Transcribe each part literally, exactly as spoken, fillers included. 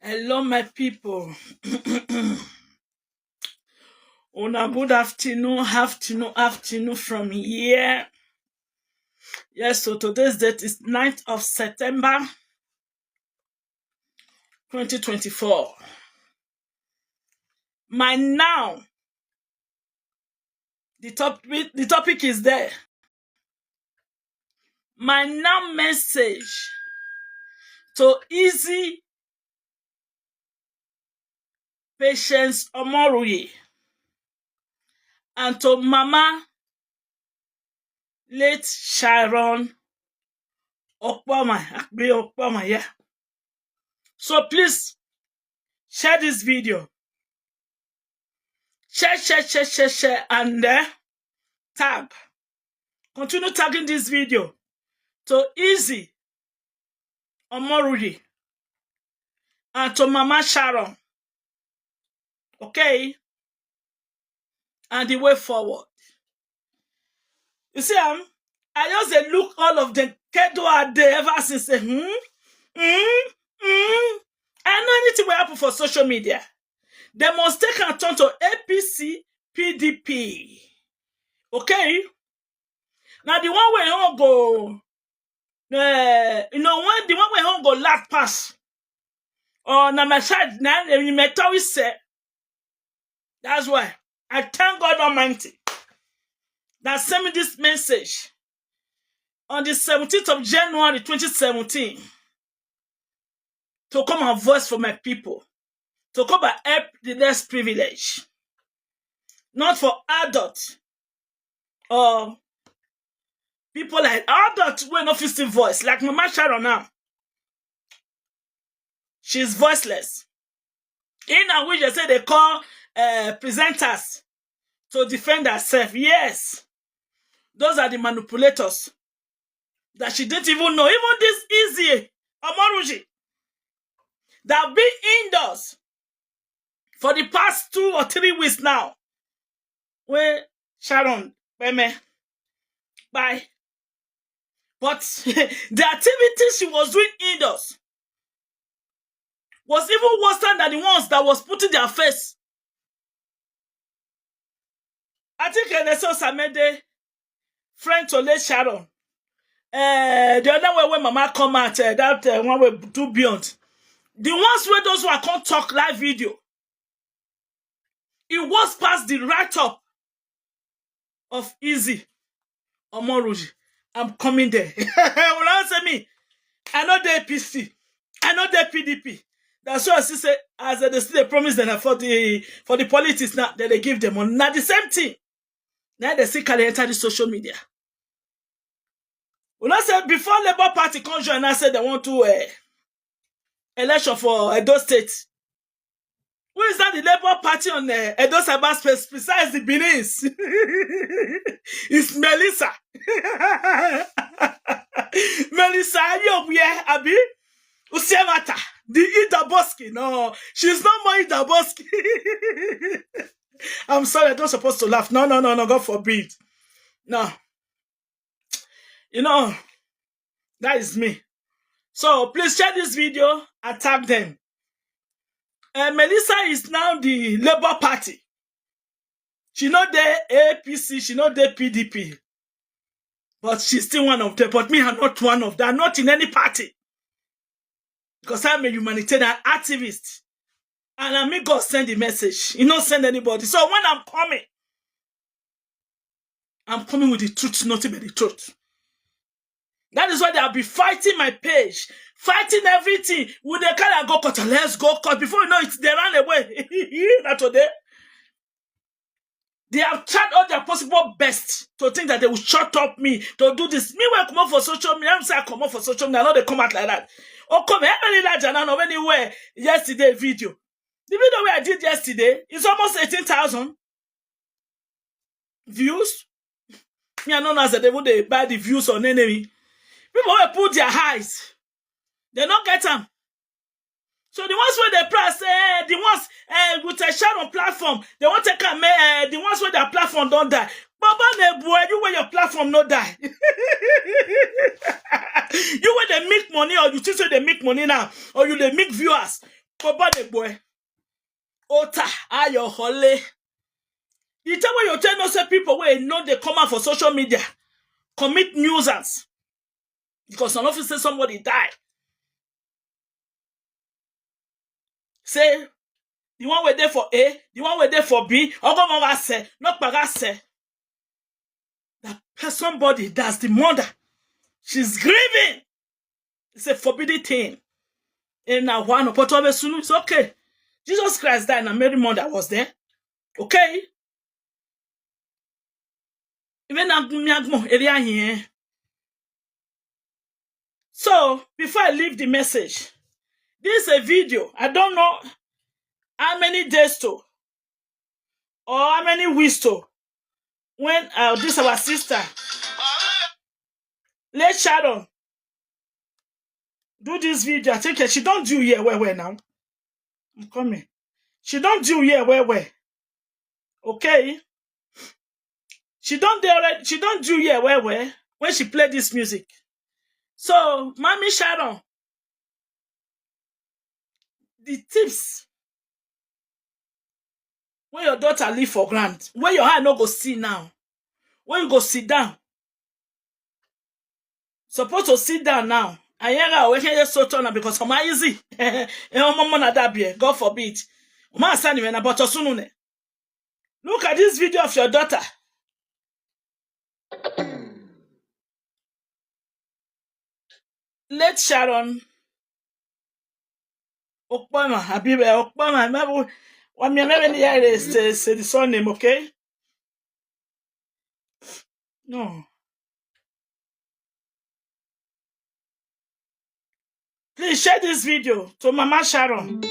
Hello, my people. Una good afternoon, afternoon, afternoon from here. Yes, so today's date is ninth of September, twenty twenty-four. My now, the topic, the topic is there. My now message to Easy Patience Omoruye and to Mama late Sharon Okpoma, Akpi Okpoma, yeah. So please share this video. Share, share, share, share, share, and uh, tag. Continue tagging this video to Easy Omoruye and to Mama Sharon. Okay? And the way forward. You see, um, I just dey look all of them. Kedo are there ever since. Say, hmm? Hmm? Hmm? I know anything will happen for social media. They must take and turn to A P C, P D P. Okay? Now the one way home go, uh, you know, when the one way home go laugh pass. Or na my side, na you may tell say. That's why I thank God Almighty that sent me this message on the seventeenth of January twenty seventeen to come and voice for my people, to come and help the less privileged, not for adults or people like adults who no fit still voice, like Mama Sharon now. She's voiceless. In and which they say they call uh, presenters to defend herself. Yes, those are the manipulators that she didn't even know. Even this Easy Omoruye that have been indoors for the past two or three weeks now. Where Sharon, Beme, bye. But the activities she was doing indoors was even worse than the ones that was putting their face. I think uh, they saw Samede, friend to late Sharon. Uh, the other way when Mama come out, uh, that uh, one way too beyond. The ones where those who are can't talk live video, it was past the write up of Easy Omoruye. I'm coming there. Will I say me? I know the A P C. I know the P D P. That's why I still say, as they still they promise them for the for the politics now, that they give them money. Now the same thing. Now they still can enter the social media. We not say before Labour Party come join, I said they want to uh, election for Edo State. Who is that the Labour Party on uh, Edo cyberspace besides the Benin? It's Melissa. Melissa, are you aware, Abi? Usiemata, the Idaboski. No, she's not more Idaboski. I'm sorry, I'm not supposed to laugh. No, no, no, no, God forbid. No. You know, that is me. So please share this video and tag them. Uh, Melissa is now the Labour Party. She not the A P C, she not the P D P. But she's still one of them. But me, I'm not one of them. I'm not in any party. Because I'm a humanitarian activist. And I mean God send the message. He not send anybody. So when I'm coming, I'm coming with the truth, nothing but the truth. That is why they have been fighting my page, fighting everything. Would they carry go court? Let's go court. Before you know it, they ran away. Not today. They have tried all their possible best to think that they will shut up me, to do this. Me when I come up for social media, I'm say I come up for social media, I know they come out like that. Oh, come here, very large and I know anywhere yesterday video. The video where I did yesterday is almost eighteen thousand views. Me, I don't know as they would they buy the views on enemy. People will put their eyes. They don't get them. So the ones where they press, eh, the ones eh, with a share on platform, they won't take them. Eh, the ones where their platform don't die. Baba Nebu, you where your platform not die. You where they make money, or you think so they make money now, or you they make viewers. Kobane boy. Ota, ayo, hole. The time wey you tell no say people wey no dey come out for social media commit nuisance because I no fit say somebody die. Say the one wey dey for A, the one wey dey for B, ogomo wa se, no kpaga se. That person body, that's the mother. She's grieving. It's a forbidden thing. And now one opportunity, it's okay. Jesus Christ died and Mary mother was there. Okay? Even now, me agmo area here. So before I leave the message, this is a video. I don't know how many days to or how many weeks to when uh, this our sister, Late Sharon, do this video. I think eh, she don't do here well well now. I'm coming. She don't do here well well. Okay. She don't do already. She don't do here well well when she play this music. So, Mommy Sharon, the tips when your daughter leave for grant, where your hand no go see now, when you go sit down, supposed to sit down now. I hear her when you so turn because of my easy. And mama na that be, God forbid. Ma sani when about sunune. Look at this video of your daughter. Late Sharon Okpama, Abibe Okpama. Remember, what me never hear is say the surname, okay? No. Please share this video to Mama Sharon.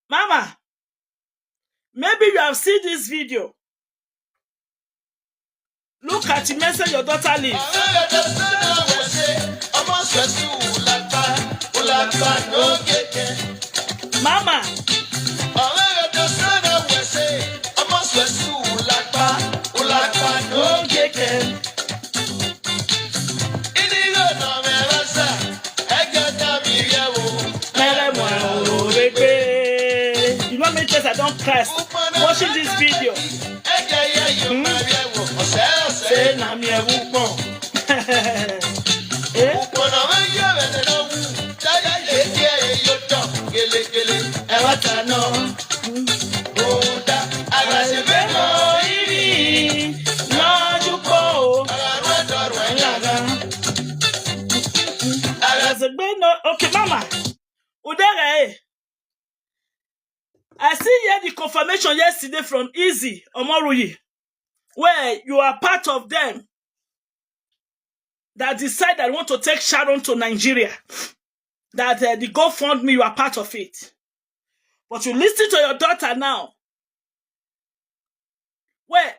Mama, maybe you have seen this video. Look at the message your daughter leave. Mama, you know me, just I don't cry watching this video. Hmm? Say na me a whoop. Eh? Okay, mama. Udere, eh? I see here the confirmation yesterday from Easy Omoruyi, where you are part of them that decide that want to take Sharon to Nigeria. That uh, the GoFundMe, you are part of it. But you listen to your daughter now. Where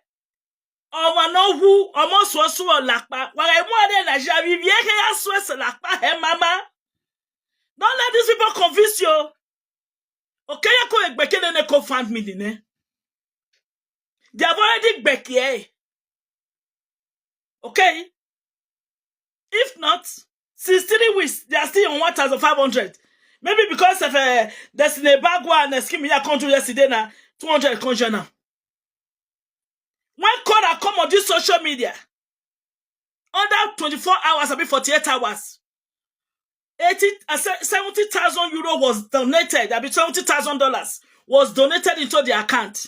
ọmọ náà hu ọmọ sùọ́sùọ́ làpá wàrà ìmú adé Nàìjíríà bíi ibi ẹ̀kẹ́ yà sùọ́ ẹ̀sẹ̀ làpá ẹ̀ mama. Don't let these people convince you. Okay, you go gbẹ̀kẹ́ nene GoFundMe nene. They have already gbẹ̀kẹ́. Okay. If not, since three weeks, they are still on one thousand five hundred. Maybe because of uh, Destiny Bagua and uh, Scheme I come to yesterday now, two hundred come join now. When Cora come on this social media, under twenty-four hours, I mean forty-eight hours, eighty, uh, se- seventy thousand euro was donated, I mean seventy thousand dollars was donated into the account.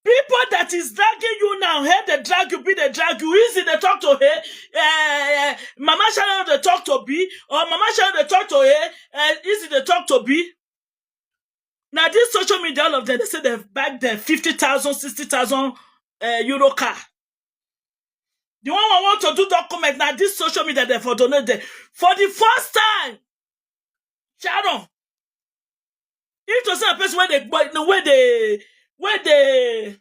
People that is dragging you now, hey, they drag you, be they drag you. Easy they talk to hey, eh, Mama Sharon they talk to B, or Mama Sharon they talk to hey, eh, Easy they talk to B. Now this social media, all of them, they say they've bagged them fifty thousand, sixty thousand uh, euro car. The one I want to do document now, this social media, they for donate them. For the first time, Sharon, if to say a person where they, where they, where they,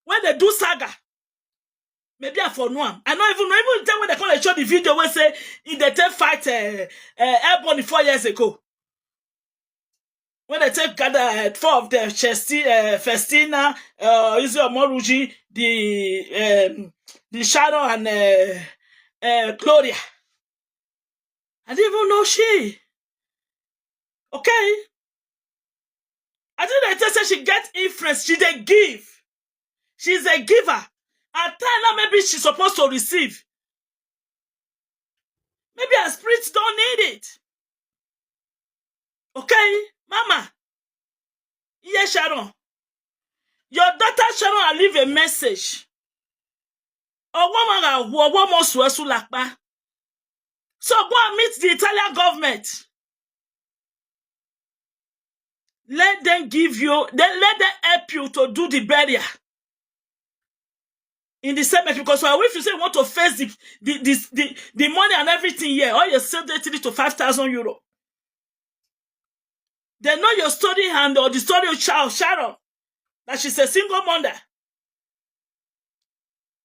where they do saga, maybe I for know am. I no even know, even the time when they come and show the video, where say if they take fight uh, uh, Airborne four years ago. When they take gather uh, four of them, Chesti, uh, Festina, uh, Izzy Omoruji, the um, the Sharon and uh, uh, Gloria. I didn't even know she. Okay? I think they say she get influence. She dey give. She's a giver. At time now, maybe she's supposed to receive. Maybe her spirit don't need it. Okay, Mama. Yes, Sharon. Your daughter Sharon, I leave a message. Ọwọ́ máa ra wo, ọwọ́ mọ̀ sùn ẹ̀sùn lápá. So go and meet the Italian government. Let them give you, then let them help you to do the burial in the same place, because if you say you want to face the the the, the, the money and everything here, all you save the three to five thousand euro. They know your story and or the story of Sharon, that she's a single mother.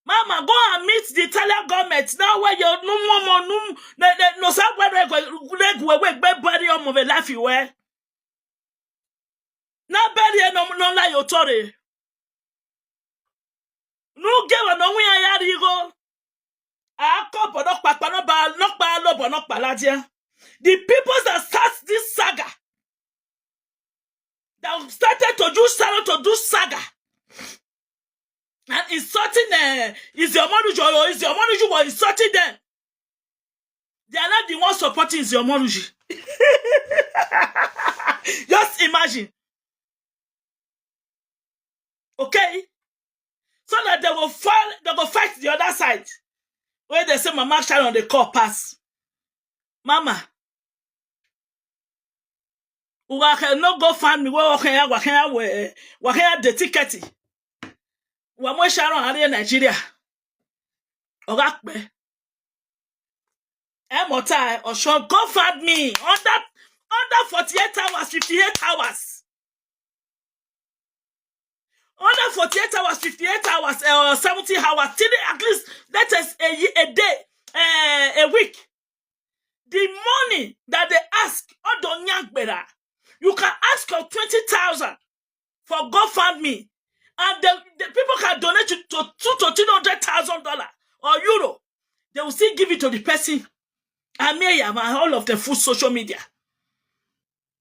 Mama, go and meet the Italian government now where you no more more no no no somewhere they go they go away bury your mother life you where. Now bury no no la your story. No give no we are go. Akọbọ no papa no ba no pa lo bo no pa ladia. The people that start this saga, that started to do saga to do saga and insulting uh, is your manager or is your manager was insulting them. They are not the ones supporting is your manager. Just imagine. Okay? So that they will fall, they will fight the other side. When they say Mama Sharon, they call pass. Mama. Uwa no go find me. Wa wa ya wa ya we wa ya the ticket. Wa mo Sharon are Nigeria. Oga pe. Emota Oshun, go find me under under forty-eight hours, fifty-eight hours. Under forty-eight hours, fifty-eight hours, uh, seventy hours, till at least that is a, ye- a day, uh, a week. The money that they ask, Odonyangbera, you can ask for twenty thousand for GoFundMe, and the, the people can donate to, to two to three hundred thousand dollar or euro. They will still give it to the person. I mean, yeah, man, all of them full social media,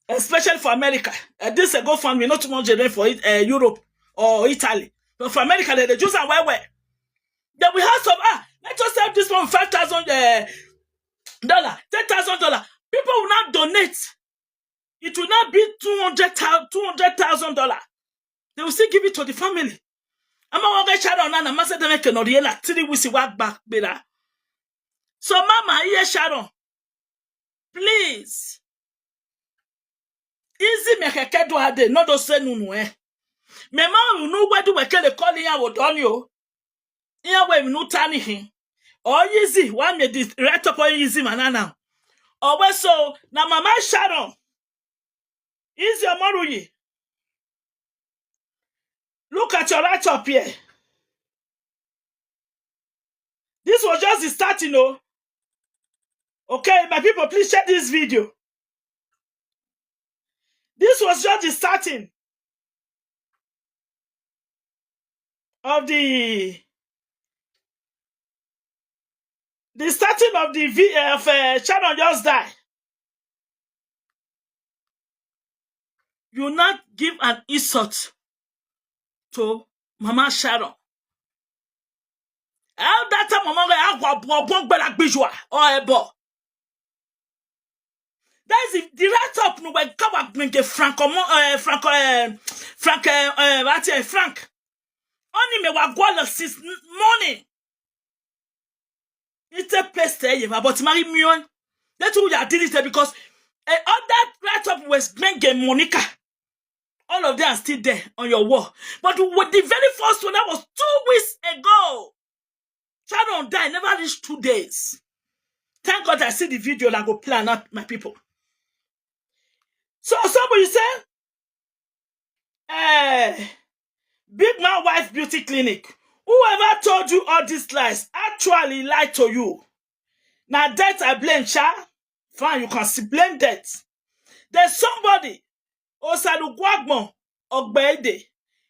especially for America. Uh, this a GoFundMe, not too much for it, uh, Europe or Italy, but for America, they, they use them well, well. Then we have some ah, let us help this one five thousand uh, dollar, ten thousand dollar. People will not donate. It will not be two hundred thousand, two hundred thousand dollar. They will still give it to the family. I'm a get Sharon and I'm say they make no real three weeks work back better. So, Mama, here Sharon, please. Easy me keke do ade, no do say nunu eh. Me ma unu wedu wekele call ya wo doni o. Iya we mi nu tani hin. O easy, wa me di right up on easy manana. O we so na Mama Sharon. Easy Omoruyi. Look at your right up here. This was just the starting, oh. Okay, my people, please share this video. This was just the starting of the the starting of the V of uh, Sharon just die. You not give an insult to Mama Sharon. How that time Mama Sharon agwa bo bo gbela gbijua or ebo. That is the, the right up no when kawa bring a Franco uh, Franco uh, Frank uh, uh, what uh, Frank. Only me wa gwala since morning. It's a place there, but marry me on. That's who you are dealing with because uh, all that right up was Genge Monica. All of them are still there on your wall. But with the very first one, that was two weeks ago. Sharon died, never reached two days. Thank God I see the video that go plan up, my people. So somebody say, eh, Big Man Wife Beauty Clinic. Whoever told you all these lies actually lied to you. Now that I blame Sha. Fine, you can still blame that. There's somebody, Osalu Gwagmon Ogbeide,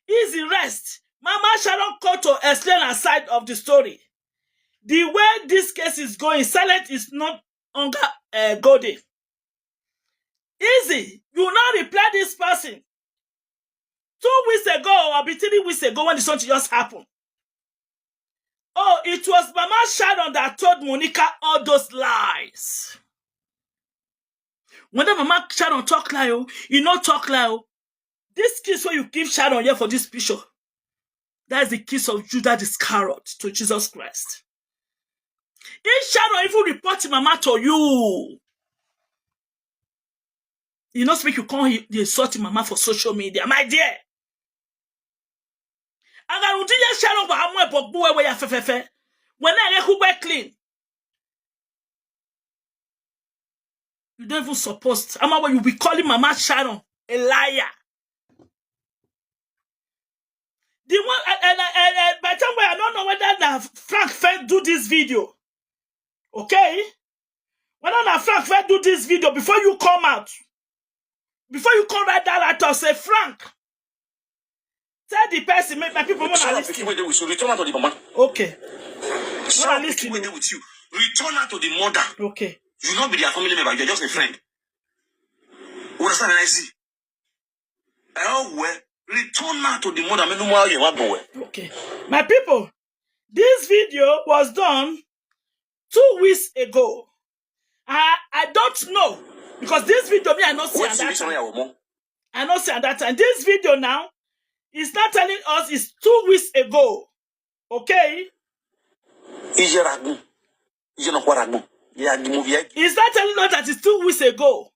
is the rest. Mama Sharon called to explain her side of the story. The way this case is going, silent is not longer uh, golden. Easy, you now reply this person two weeks ago or be three weeks ago when the something just happened. Oh, it was Mama Sharon that told Monica all those lies. When the Mama Sharon talk lie, oh, you no talk lie, oh. This kiss wey you give Sharon here for this picture, that is the kiss of Judas Iscariot to Jesus Christ. If Sharon even report Mama to you, you no speak, you come dey insult Mama for social media, my dear. Agarundiye Sharon wa amwe bogbu wewe ya fefefe. When I who clean, you don't even suppose. I'm when you be calling Mama Sharon a liar. The one, and, and, and, and by the time where I don't know whether na Frank first do this video, okay? Whether na Frank first do this video before you come out, before you come write that letter, say, "Frank, tell the person, make my people wanna listen." Pikin wey dey with you, return am to the mama. Okay. Shout, wanna listen. Pikin wey dey with you, return am to the mother. Okay. You no be their family member, you're just a friend. You understand? And I see. Oh well, return am to the mother. Me no more you want go well. Okay. My people, this video was done two weeks ago. I, I don't know, because this video, me, I not see. Wait at till that time. Our mom. I not see at that time. This video now is not telling us it's two weeks ago. Okay? Iye ragun. Iye no kwa ragun. Iye agimu bi egi. It's not telling us that it's two weeks ago.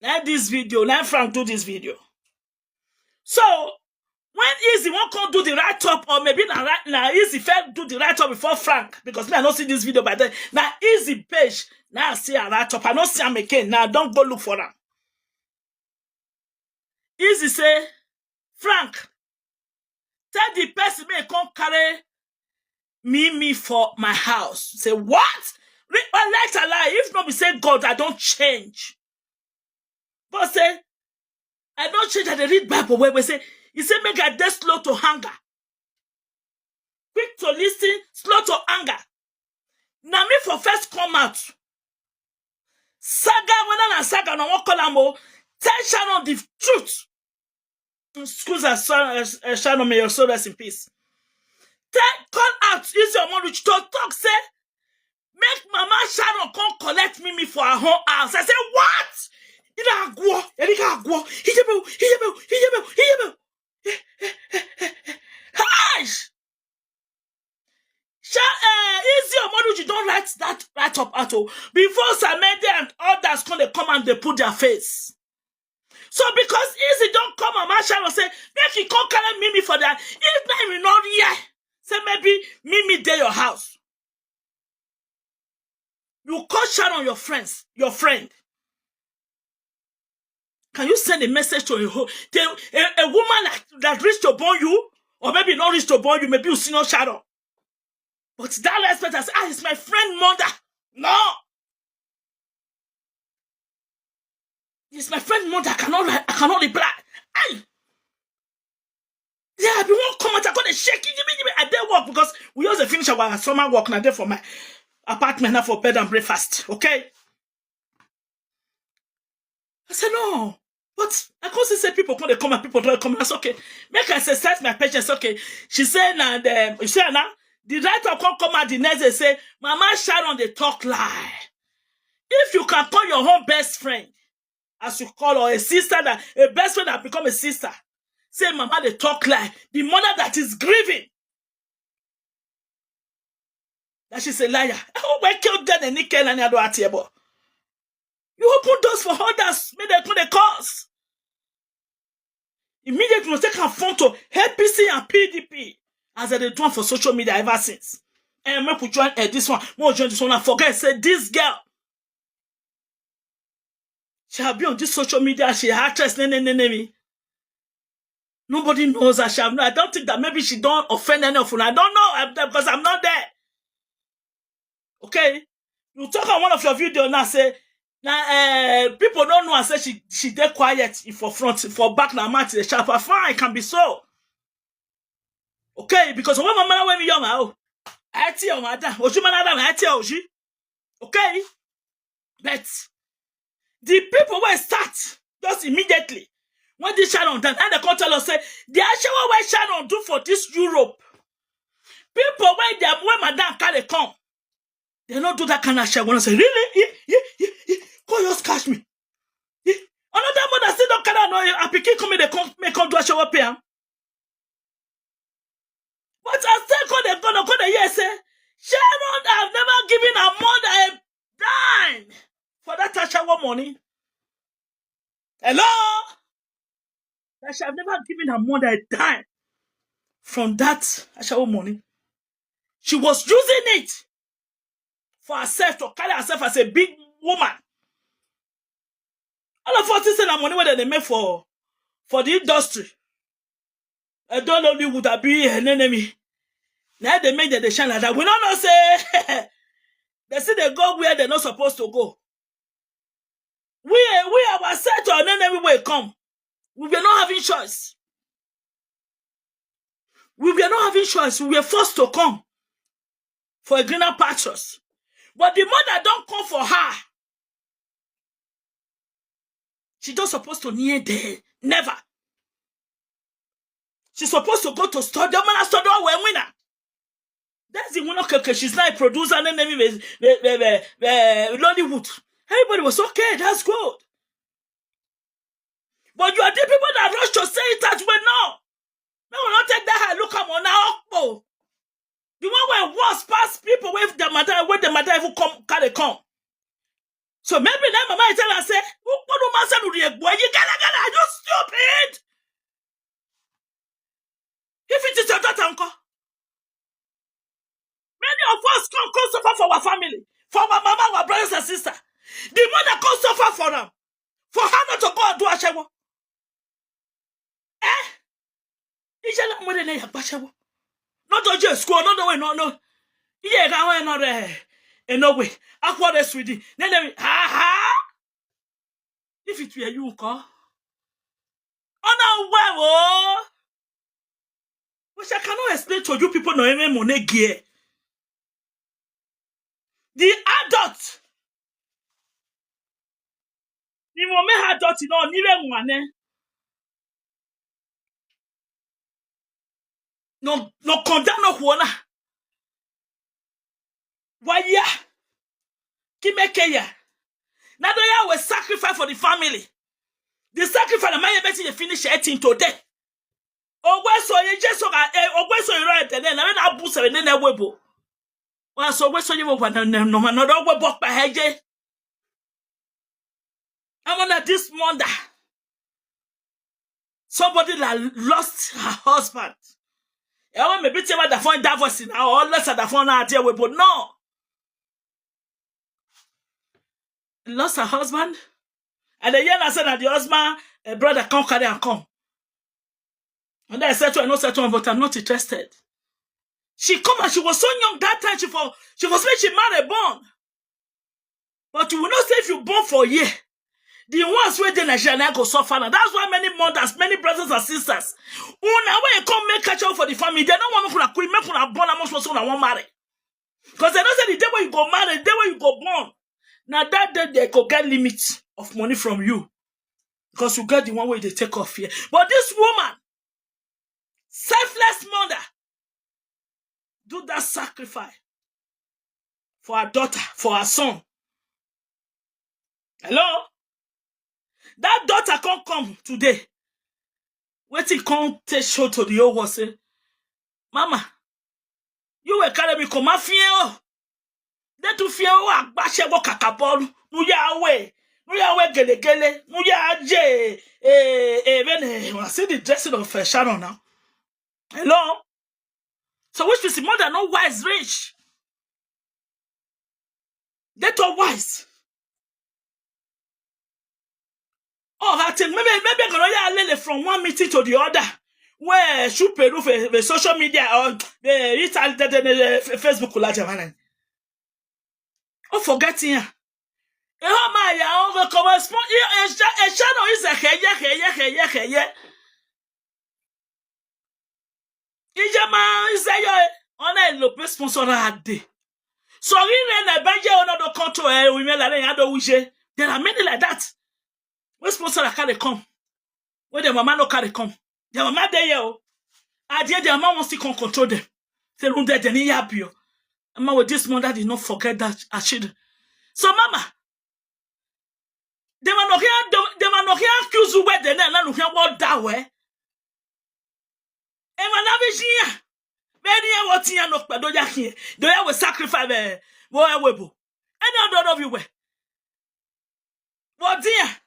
Now this video, now Frank do this video. So when Easy won't come do the write up, or maybe na right now Easy first do the write up before Frank, because me, I don't see this video by then. Now Easy page, now I see a write up. I don't see him again. Now don't go look for him. Easy say, "Frank, tell the person make come carry me, me for my house." Say, "What?" Read my letter lie. If not be say God, I don't change. God say, "I don't change." I dey read Bible where we say, he say, "Make I dey slow to hunger, quick to listen, slow to anger." Now me for first come out. Saga, when I saga, no one call am o. Tell Sharon the truth. Excuse us, Sharon, uh, uh, Sharon, may your soul rest in peace. Tell, call out, use your mouth to talk, say, "Make Mama Sharon come collect me, me for her own house." I say, "What?" Ina agwo, erika agwo. Hijebe, hijebe, hijebe, hijebe. Hi! Sha, eh, Easy Omoduji don't write that write up at all. Before Samede and others come, they come and they put their face. So because Easy don't come, Mama Sharon say, "Make he come carry Mimi for that." If not, we not here. Say maybe Mimi dey your house. You call Sharon your friends, your friend. Can you send a message to a, ho- to a, a woman that, that reached to born you, or maybe not reached to born you, maybe you see no Sharon? But that respect, I say, "Ah, it's my friend mother." No. It's my friend mother. I cannot, I cannot reply. Aye. Yeah, I be one comment. I got a shake. Give me, give me. I dey work because we also finish our summer work now there for my apartment now for bed and breakfast. Okay. I said, "No." But I can't say people come, they come and people don't come. That's okay. Make I say, set my patience. Okay. She said, "Now, the, you say now, the writer come, come out the next day, say, Mama Sharon, they talk lie. If you can call your own best friend, as you call, or a sister, that a best friend that become a sister, say, Mama, they talk lie. The mother that is grieving." That she's a liar. Oh, we killed dead and Nickel and Ado Atiebo. You open doors for others, make them come the cause. Immediately, you take a phone to A P C and P D P as they do for social media ever since. And make we join, eh, this one, more join this one. I forget, say this girl. She have been on this social media. She actress, ne, ne, ne, ne, me. Nobody knows her. She have, no, I don't think that maybe she don't offend any of you. I don't know, I, because I'm not there. Okay? You talk on one of your video now, say, now, eh, people don't know and say she, she dey quiet in for front, for back, now, Martin, the sharp. Fine, it can be so. Okay? Because when my mother, when me young, oh, I tell my dad, Oji, my dad, I tell Oji. Okay? But The people wey start just immediately when this Sharon die, and they come tell us say the ashewo wey Sharon do for this Europe, people wey dem wey madam carry come, they no do that kind of ashewo. I say, really? Eh, eh, eh, eh, come just catch me. Eh, another mother still don carry another her pikin come, make dem come, make come do ashewo pay am. But as time come dey go, dem come dey hear say Sharon have never given her mother a dime for that ashewo money. Hello? That she have never given her mother a dime from that ashewo money. She was using it for herself to carry herself as a big woman. All of us think say na money wey dem dey make for, for the industry. Edo Nollywood, abi Enenemi. Na dey make dem dey shine like that. We no know say they still dey go where they no suppose to go. We, we ourselves to Enenemi wey come. We were not having choice. We were not having choice. We were forced to come for a greener pastures. But the mother don come for her. She just supposed to kneel there. Never. She's supposed to go to studio. Mana studio we winner. That's the one. Okay, okay, she's not a producer. Enenemi, eh, eh, eh, eh, Nollywood. Everybody was okay. That's good. But you are the people that rush to say it as well now. No, we not take that high look am on our Okpo. The one wey worse pass people wey the mother, wey the mother even come, carry come. So maybe that mama tell her say, "Ukponu masanu di egbo, you gotta, gotta, are you stupid? If it is your daughter, uncle." Many of us come, come suffer for our family, for our mama, our brothers and sisters. The mother come suffer for them. For her not to go and do ashewo. Eh? Ije na mother na ya ashewo. Not to just school, no, no, no, no. Iye ga we no re. E no we. Akwa re swidi. Ne, ne, ha, ha. If it were you, ko. Oh, no, we, oh. Which I cannot explain to you people, no, even money gear. The adult. Ni mo me adult, no, ni le mwane. No, no, condemn no huona. Why ya? Kimeke ya. Now they will sacrifice for the family. The sacrifice, the man, you better finish eighteen today. Ogwe so ye je so ga, eh, ogwe so iro ete ne, na na bu se ne ne webo. Wa so ogwe so ye wo na, na, na, na, na, ogwe bo pa he je. I'm on this mother. Somebody that lost her husband. E wa me bi te wa da phone divorce na, or less da phone na tie webo. No. Lost her husband. And the year I said that the husband, a brother come carry and come. And I said to her, "I know," said to her, "But I'm not interested." She come and she was so young that time. She for, she was when she married born. But you will not say if you born for a year. The ones where they Nigeria now go suffer now. That's why many mothers, many brothers and sisters, when they come make catch up for the family, they don't want to quit, make una born amongst us, una want marry. Because they don't say the day when you go marry, the day when you go born. Now that day they go get limit of money from you. Because you get the one way they take off here. But this woman, selfless mother, do that sacrifice for her daughter, for her son. Hello? That daughter can't come today. Waiting can't take show to the whole world say, "Mama, you will carry me come out here." They to fear what bash what kakapon. No ya way. No ya way gele gele. No ya je. Eh, eh, when, eh, when I see the dressing of, uh, Sharon now. Hello? So which is the mother no wise rich. They too wise. Oh, I think maybe, maybe gonna ya lele from one meeting to the other. Where should Peru for, for social media or the Italy, the, the, the, the Facebook la jamana. Oh, forgetting ya. Eh, oh my ya, oh, the correspond. Eh, eh, Sha-, eh, Sharon is a heye, heye, heye, heye. Ijema is a yo. Ona lo pe sponsor a de. So ri re na ba je ona do control e wi me la re ya do wuje. There are many like that. Wey sponsor carry come, wey their mama no carry come. Their mama dey here o. At the end, their mama wan still come control them. Say, "Run there, Jenny, you happy o." Mama, with this mother did not forget that her children. So, mama, dem ma nọ hia, dem, dem ma nọ hia accuse you where they na, na nọ hia what that way. Ema na vision ya. Very ya what ya no kpa do ya here. Do ya we sacrifice, eh, wo e we bo. Any other of you we. What dear?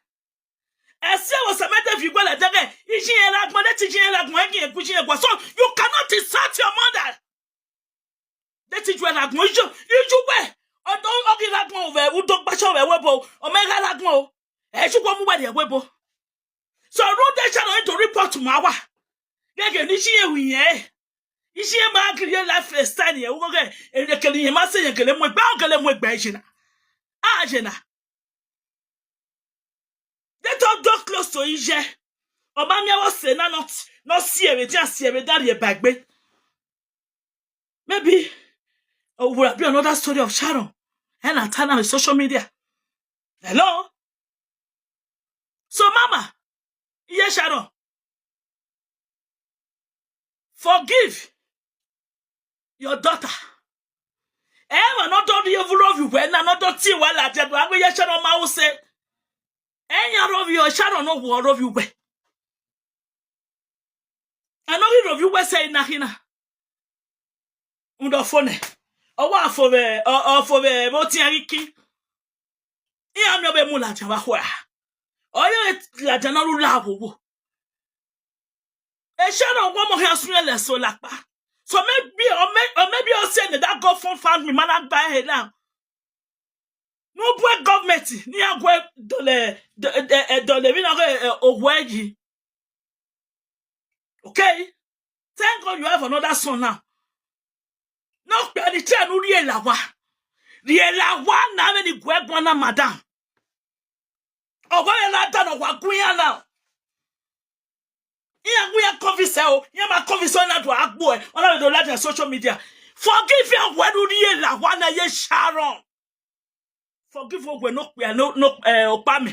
Ese wo se mete fi gwa la dege. Iji e la gbon, de ti ji e la gbon, e ki e ku ji e gwa. So you cannot insult your mother. De ti ju e la gbon, iju, iju we. O do, o ki la gbon we, u do gba so we, we bo. O me ga la gbon o. E ju gwa mu we de we bo. So run the channel into report to Mawa. Gege ni ji e wi ye. Iji e ma kiri life style ye. Wo ge, e le kele ye ma se ye kele mo gba, kele mo gba jina. Ah, jina. They don't do close to Ije. Obamia was say, "No, not, not see everything, see everything that you back." Maybe, oh, would have been another story of Sharon. And I turn on social media. Hello? So, mama, yes, Sharon. Forgive your daughter. Ewa no do di evil of you when no do ti wa la je do agbe ye Sharon ma o se. Enya of you, Sharon no wo of you we. I know you of you we say na hina. Undo phone. O wa fo be, o, o fo be, mo ti ariki. Iya mi obe mu la je wa hwa. O ye la je na lu la wo wo. E Sharon wo mo ha sun le so lapa. So maybe, or may-, or maybe you say that God fund, fund me, man, I buy her now. No boy government, ni agwe dole, do-, eh, eh, dole, mi na go, eh, eh, ogwe yi. Okay? Thank God you have another son now. No, pe ni try no ri e la wa. Ri e la wa na me ni gwe gbon na madam. Ogwe e la da no wa gun ya now. Iya gun ya convince o, iya ma convince o na do agbo e. Ona do la social media. Forgive your word, ri e la wa na ye Sharon. Forgive ogwe no pe no, no, eh, opa mi.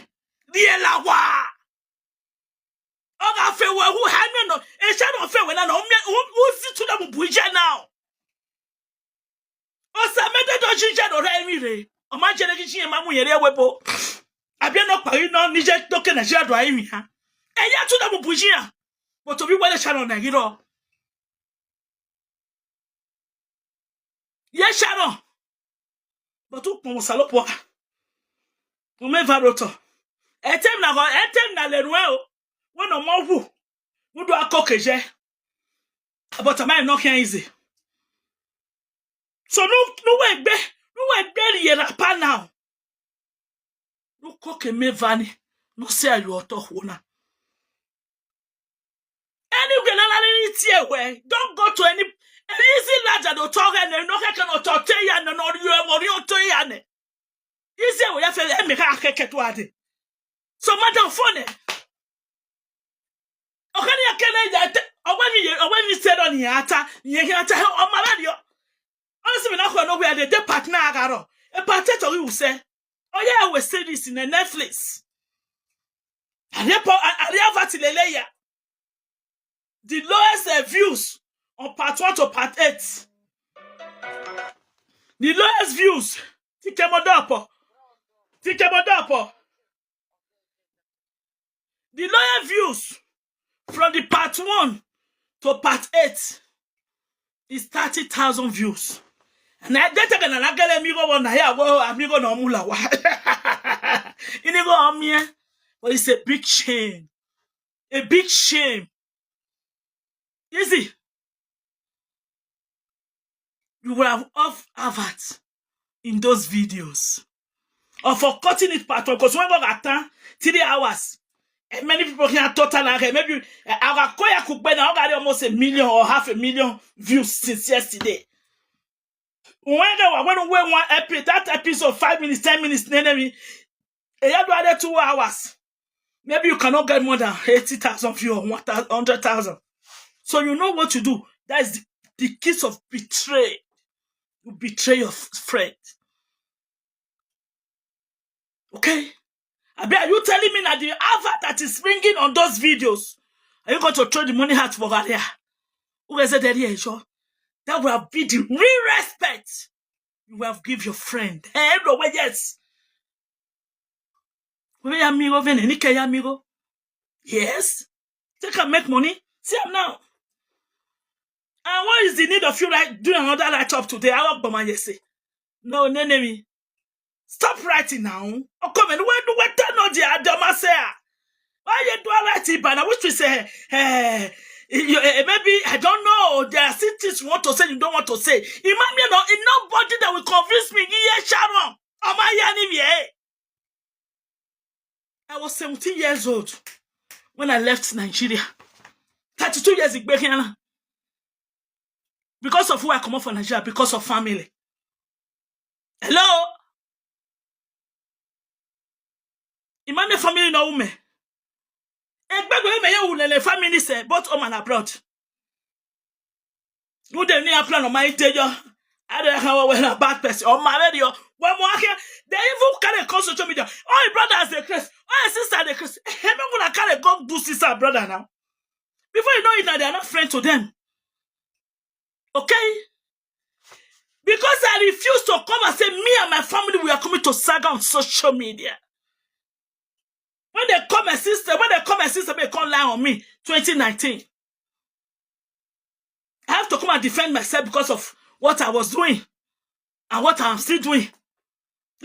Ri e la wa. Oga fe we hu ha mi no. E Sharon fe we na no. Mi, who, who sit to them buja now? O sa me de do jije do re mi re. O ma je re ki jije ma mu yere we bo. Abi no pa ino ni je to ke na je do ai mi ha. E ya tu da mu buji ya. But obi wele Sharon na giro. Ye Sharon. But u pon salopo. U me varoto. Etem na go, etem na le rue o. Wo no mo wu. Wo do akokeje. But am I not here easy? So no, no we gbe, no we gbe ri e la pa now. No koke me vani. No say you are talk na. Anyway, na na ni tie we. Don't go to any, any easy ladder do talk and no ke no talk te ya no no ri e mo ri o to ya ne. Easy we ya fe e me ka ke ke to ade. So madam phone. Okani akene ya te, owe ni ye, owe ni se do ni ata, ni ye ata, o ma radio. Honestly, me na ko no we ade, de partner agaro. E partner to you say. Oh yeah, we say this in the Netflix. Are po, are avatilele ya. The lowest, uh, views on part one to part eight. The lowest views. Tikemodapo. Tikemodapo. The lowest views from the part one to part eight is thirty thousand views. And I did take an agale amigo one here, well, amigo no mula wa. Inigo on me, eh? But it's a big shame. A big shame. Easy. You would have off advert in those videos. Or for cutting it part one, because when we got time, three hours, and many people can total and maybe, eh, our Koya could be now got almost a million or half a million views since yesterday. When they were, when we one epi-, that episode, five minutes, ten minutes, enemy, eh, you had two hours. Maybe you cannot get more than eighty thousand views or one hundred thousand. So you know what to do. That is the, the kiss of betray. You betray your f-, friend. Okay? Abi, are you telling me that the advert that is ringing on those videos, are you going to throw the money out for area? Who is it that here, sure? That will be the real respect you will give your friend. Hey, no, well, yes. Where amigo, when any care amigo? Yes. Take and make money. See am now. And what is the need of you, right, doing another write-up today? I walk by my say. No, nenemi. Stop writing now. Oh, come and wait, wait, tell no the Adama say. Why you do write it, but which we say, eh, you, eh, maybe, I don't know. There are still things you want to say, you don't want to say. Imagine, you know, nobody that will convince me. Yeah, Sharon. Am I enemy? Eh? I was seventeen years old when I left Nigeria. Thirty-two years in Gbekiana. Because of who I come up from Nigeria, because of family. Hello? Imagine family no woman. Egbegbe me ye wulele family say, both home and abroad. Who dem near plan on my day, yo? I don't know how well a bad person or my radio. When more here, they even carry call social media. Oh, your brother has the Chris. Oh, your sister the Chris. Hey, no gonna carry go do sister and brother now. Before you know it, now they are not friends to them. Okay? Because I refuse to come and say me and my family, we are coming to saga on social media. When they come and sister, when they come and sister, they come lie on me. Twenty nineteen. I have to come and defend myself because of what I was doing and what I'm still doing.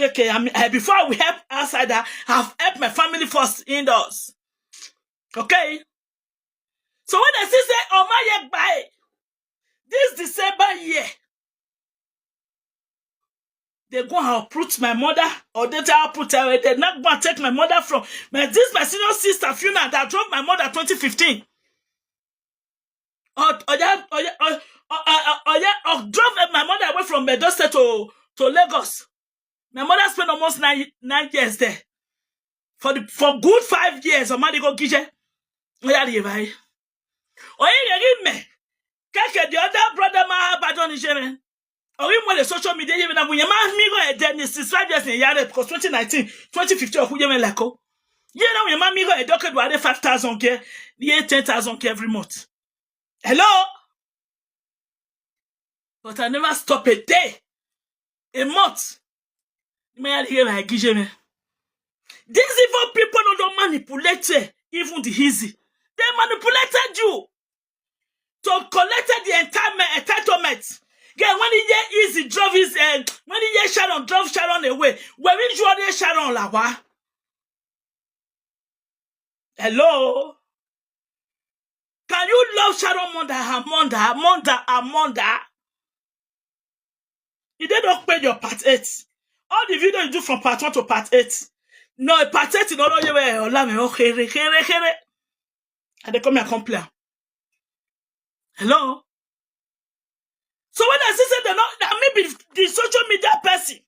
Okay, I mean, I, before we help outside, I have helped my family first indoors. Okay? So when they say, "Oh my, yeah, bye," this December year, they go and uproot my mother, or they tell uproot her, they not go and take my mother from my, this my senior sister funeral that drove my mother twenty fifteen. Or, or, yeah, or, yeah, or, or, or, or, yeah, or drove uh, my mother away from Edo State to, to Lagos. My mother spent almost nine, nine years there. For the, for good five years, or money go gije. Oh, yeah, the right. Oh, yeah, yeah, me. Keke, the other brother, my abandon is here. Or even when the social media, even when you man, me go a dead, since five years in Yare, because twenty nineteen, twenty fifteen, or who you mean like, oh, you know, your man, me go a docket, where five thousand K, yeah, ten thousand K every month. Hello? But I never stop a day, a month. Me, I hear my gije me. These evil people don't manipulate, eh, even the easy. They manipulated you to collect the entitlement. Entitlement. Yeah, when he hear easy drove his, uh, when he hear Sharon drove Sharon away, where is your Sharon lawa? Hello? Can you love Sharon Monda, Amonda, Amonda, Amonda? You did not pay your part eight. All the video you do from part one to part eight. No, part eight, no, no, you were, oh, la me, oh, here, here, here. And they come here and complain. Hello? So when I say, say they not, that may be the social media person.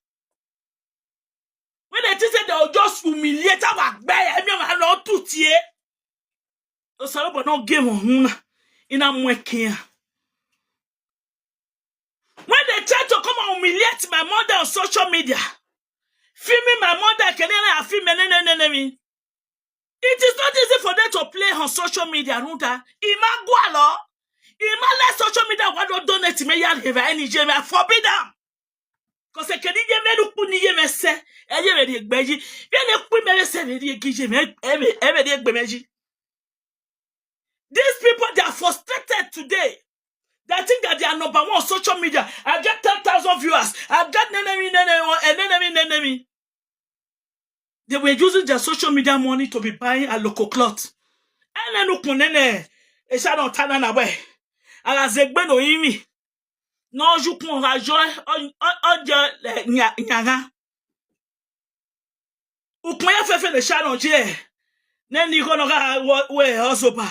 When they think say they will just humiliate our guy, I mean, I not too tie. So Salobo no game on in a mwekia. When they try to come and humiliate my mother on social media, filming my mother, can I film me? It is not easy for them to play on social media, Ruda. Imagwalo. Ima let social media, what don't donate me, ya, give any J M, I forbid them. Because I can even look put the M S, and you ready, Beji. Then they put me, say, ready, give me, every, every day, Beji. These people, they are frustrated today. They think that they are number one on social media. I get ten thousand viewers. I get enemy, enemy, enemy, enemy. They were using their social media money to be buying a local cloth. And then look on nene, e sha don tana na we. Ala zegbe no imi. No ju kun ga jo, o, o, o je, eh, nya, nya ga. Ukun ya fefe le sha don je. Ne ni ko no ga wo, we ozoba.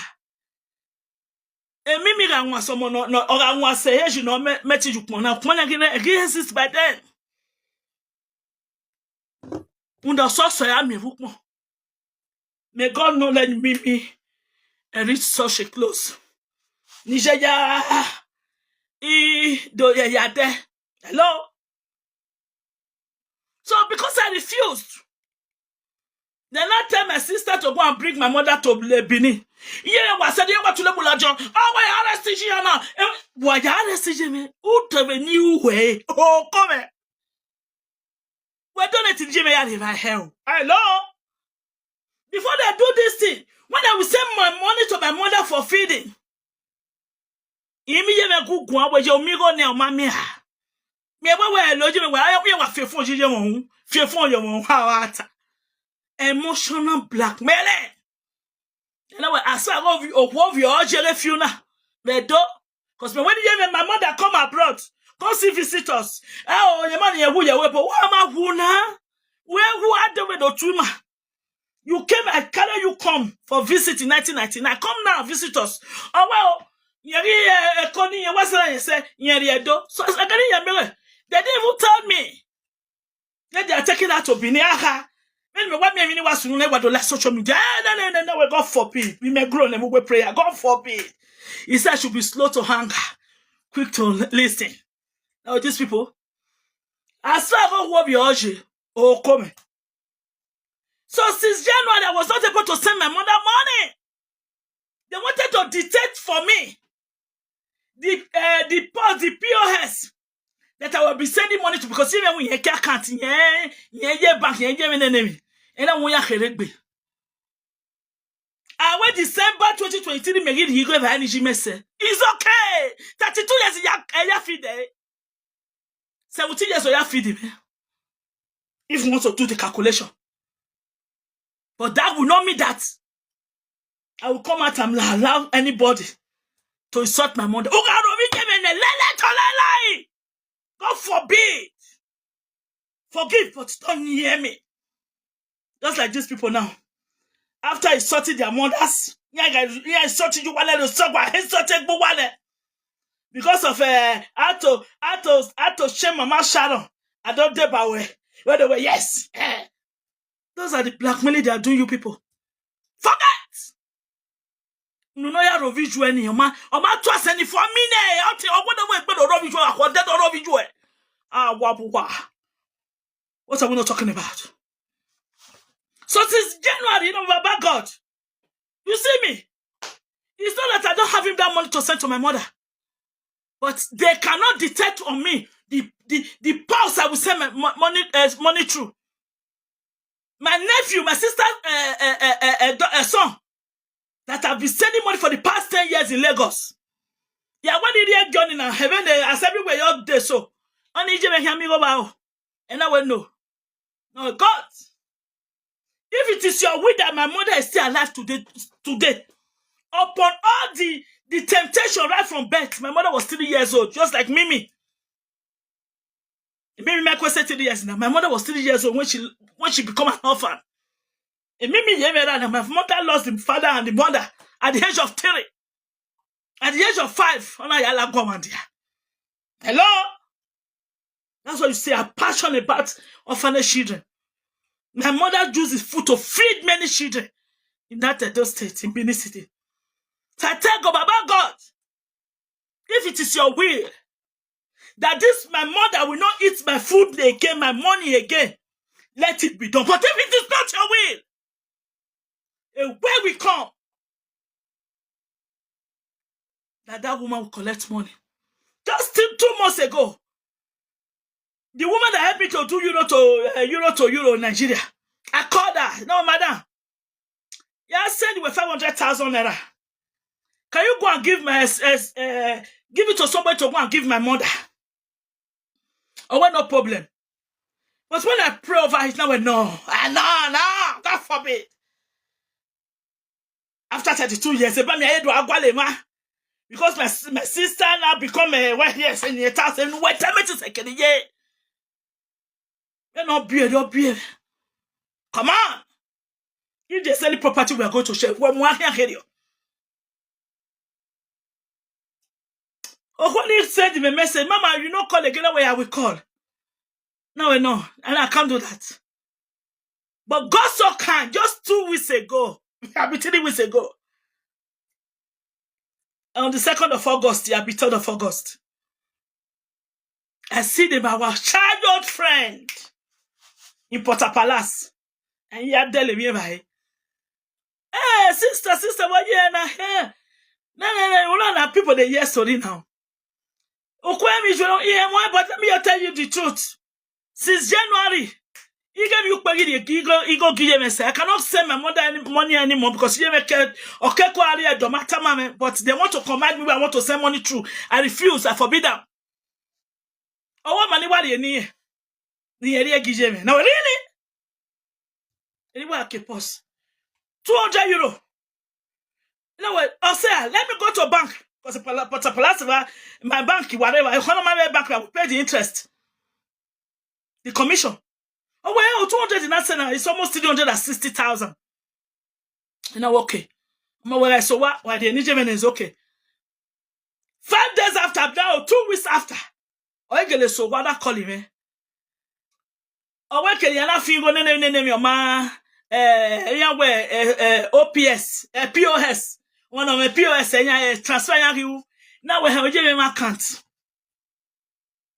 Emi mi ga nwa somo no, no, o ga nwa se ye ju no me, me ti ju pon na. Pon na gi ne, gi exist by then. Unda so so ya mi ru pon. May God not let me, me, eh, reach such a close. Nigeria, i do ya ya there. Hello? So because I refused, Then I tell my sister to go and bring my mother to Le Benin. Yeah, was said you want to level. Oh, why arrest you now? Why arrest you me? Who tell me new way? Oh, come here. We don't let it give me out of my hell. Hello? Before they do this thing, when I will send my money to my mother for feeding, imi ye me gugu awe ye omi go ne oma mi ha. Me we we lo je me we ayo ye wa fe fun je ye won. Fe fun ye won ha wa ta. Emotional blackmail. You know what? I saw of you of your jere fiuna. Me do. Because when you my mother come abroad, come see visitors. Oh, your man ye who ye we but what am I who na? Where who are the way to tuma? You came, I carry you come for visit in nineteen ninety-nine. Come now, visit us. Oh well, yeri e koni ye wasra ye say yeri edo. So I carry ye mere. They didn't even tell me. Then they are taking her to Benin. Aha. When me what me mini was soon never do last social media. Eh, No, no, no, no, we God forbid. We may grow and we prayer. God forbid. He said I should be slow to hunger, quick to listen. Now these people, I saw go who be Oji. Oh, come. So since January, I was not able to send my mother money. They wanted to dictate for me the uh, the post, the P O S that I will be sending money to because even when you can't, yeah, yeah, yeah, bank, yeah, yeah, enemy. And I want you to I went December twenty twenty-three, me give you go energy message. It's okay. Thirty-two years, yeah, yeah, feed there. Seventeen years, yeah, feed him. If you want to do the calculation. But that will not mean that I will come out and allow anybody to insult my mother. Oga Robi Jemene, lele to lele. God forbid. Forgive, but don't hear me. Just like these people now. After insulting their mothers, yeah, guys, yeah, insulting you, wale, so I insulted Buwale. Because of uh, how to how to how to shame Mama Sharon. I don't dare by way. By the way, yes. Eh. Those are the blackmailing they are doing you people. Forget. No, no, ya Roviju any, Oma. Oma to us any for me, ne. I'll tell you what the way, but Roviju, I want that Roviju. Ah, wa, wa. What are we not talking about? So since January, you know, Baba God, you see me. It's not that I don't have him that money to send to my mother, but they cannot detect on me the the, the pulse I will send my mo- money uh, money through. My nephew, my sister, uh, uh, uh, uh, uh, do- uh, son that have been sending money for the past ten years in Lagos. Yeah, what did he get in heaven? They as everywhere you there so. Only Jimmy hear me go bow. And I will know. No, God, if it is your will that my mother is still alive today, today, upon all the the temptation right from birth, my mother was three years old, just like Mimi. Mimi, my question three years now. My mother was three years old when she when she become an orphan. And Mimi, yeah, my mother lost the father and the mother at the age of three. At the age of five, ona ya la gwa wan dia. Hello? That's why you see a passion about orphanage children. My mother uses food to feed many children in that Edo state, in Benin City. So I tell God, Baba God, if it is your will that this my mother will not eat my food again, my money again, let it be done. But if it is not your will, a way we come that that woman will collect money. Just two, two months ago, the woman that helped me to do euro to uh, euro to euro in Nigeria, I called her. No, madam, yeah, I send you five hundred thousand naira. Can you go and give my uh, give it to somebody to go and give my mother? Oh, well, no problem. But when I pray over it now, no, ah, no, no, God forbid. After thirty-two years, eba mi ayedo agwalema. Because my my sister now become a well here saying it has and what time it is a kid ye. You know, be don't be. Come on. If they sell the property, we are going to share. When we are here, Oh, when he send him a message, Mama, you know, call again where I will call. No, no, and I can't do that. But God so kind, just two weeks ago, I mean three weeks ago, on the second of August, yeah, be third of August, I see them our childhood friend in Porter Palace. And you are telling me, "Hey, sister, sister, what you na here?" No, no, no, no, no, people dey hear story now. Okwemi, you don't hear more, but let me tell you the truth. Since January, he gave you pay the ego, ego give me say, "I cannot send my mother any money anymore because you make it, okay, quarry, don't matter, mama." But they want to command me, I want to send money through. I refuse, I forbid them. Oh, what money, what do you need? Ni eri egi je me. No, really? Eri wa ke pos. Two hundred euro. You know what? I'll say, "Let me go to a bank." Because Pala-, Pata Palasiva, my bank, whatever, I call my bank, I will pay the interest. The commission. Oh, well, two hundred in that center, it's almost three hundred and sixty thousand. You know, okay. I'm aware, so what? Why the Nigerian is okay. Five days after, now, two weeks after, Oegele so what I call him, eh? Owe kele yana fingo nene nene mi oma, eh, ya we, eh, eh, O P S, eh, P O S. One of my P O S, eh, ya, eh, transfer ya you. Now we have Ijeme account.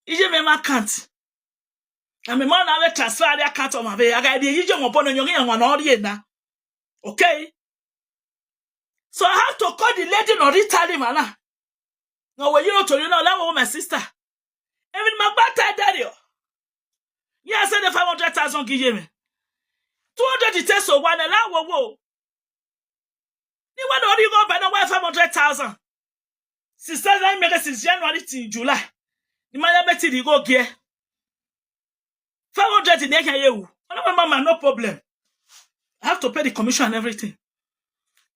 Ijeme account. And my man now transfer the account of my, I got the Ijeme upon your, and one audio na. Okay? So I have to call the lady, no, reach tell him, Anna. No, well, you know, to you know, that was my sister. Even my bad daddy. Yeah, I said the five hundred thousand give me. Two hundred it takes so one, and I will, whoa. Ni wa do ri go ba na wa five hundred thousand. Since that time, make since January till July. Ni ma ya beti ri go ge. Five hundred in there can you. Oh, no, mama, no problem. I have to pay the commission and everything.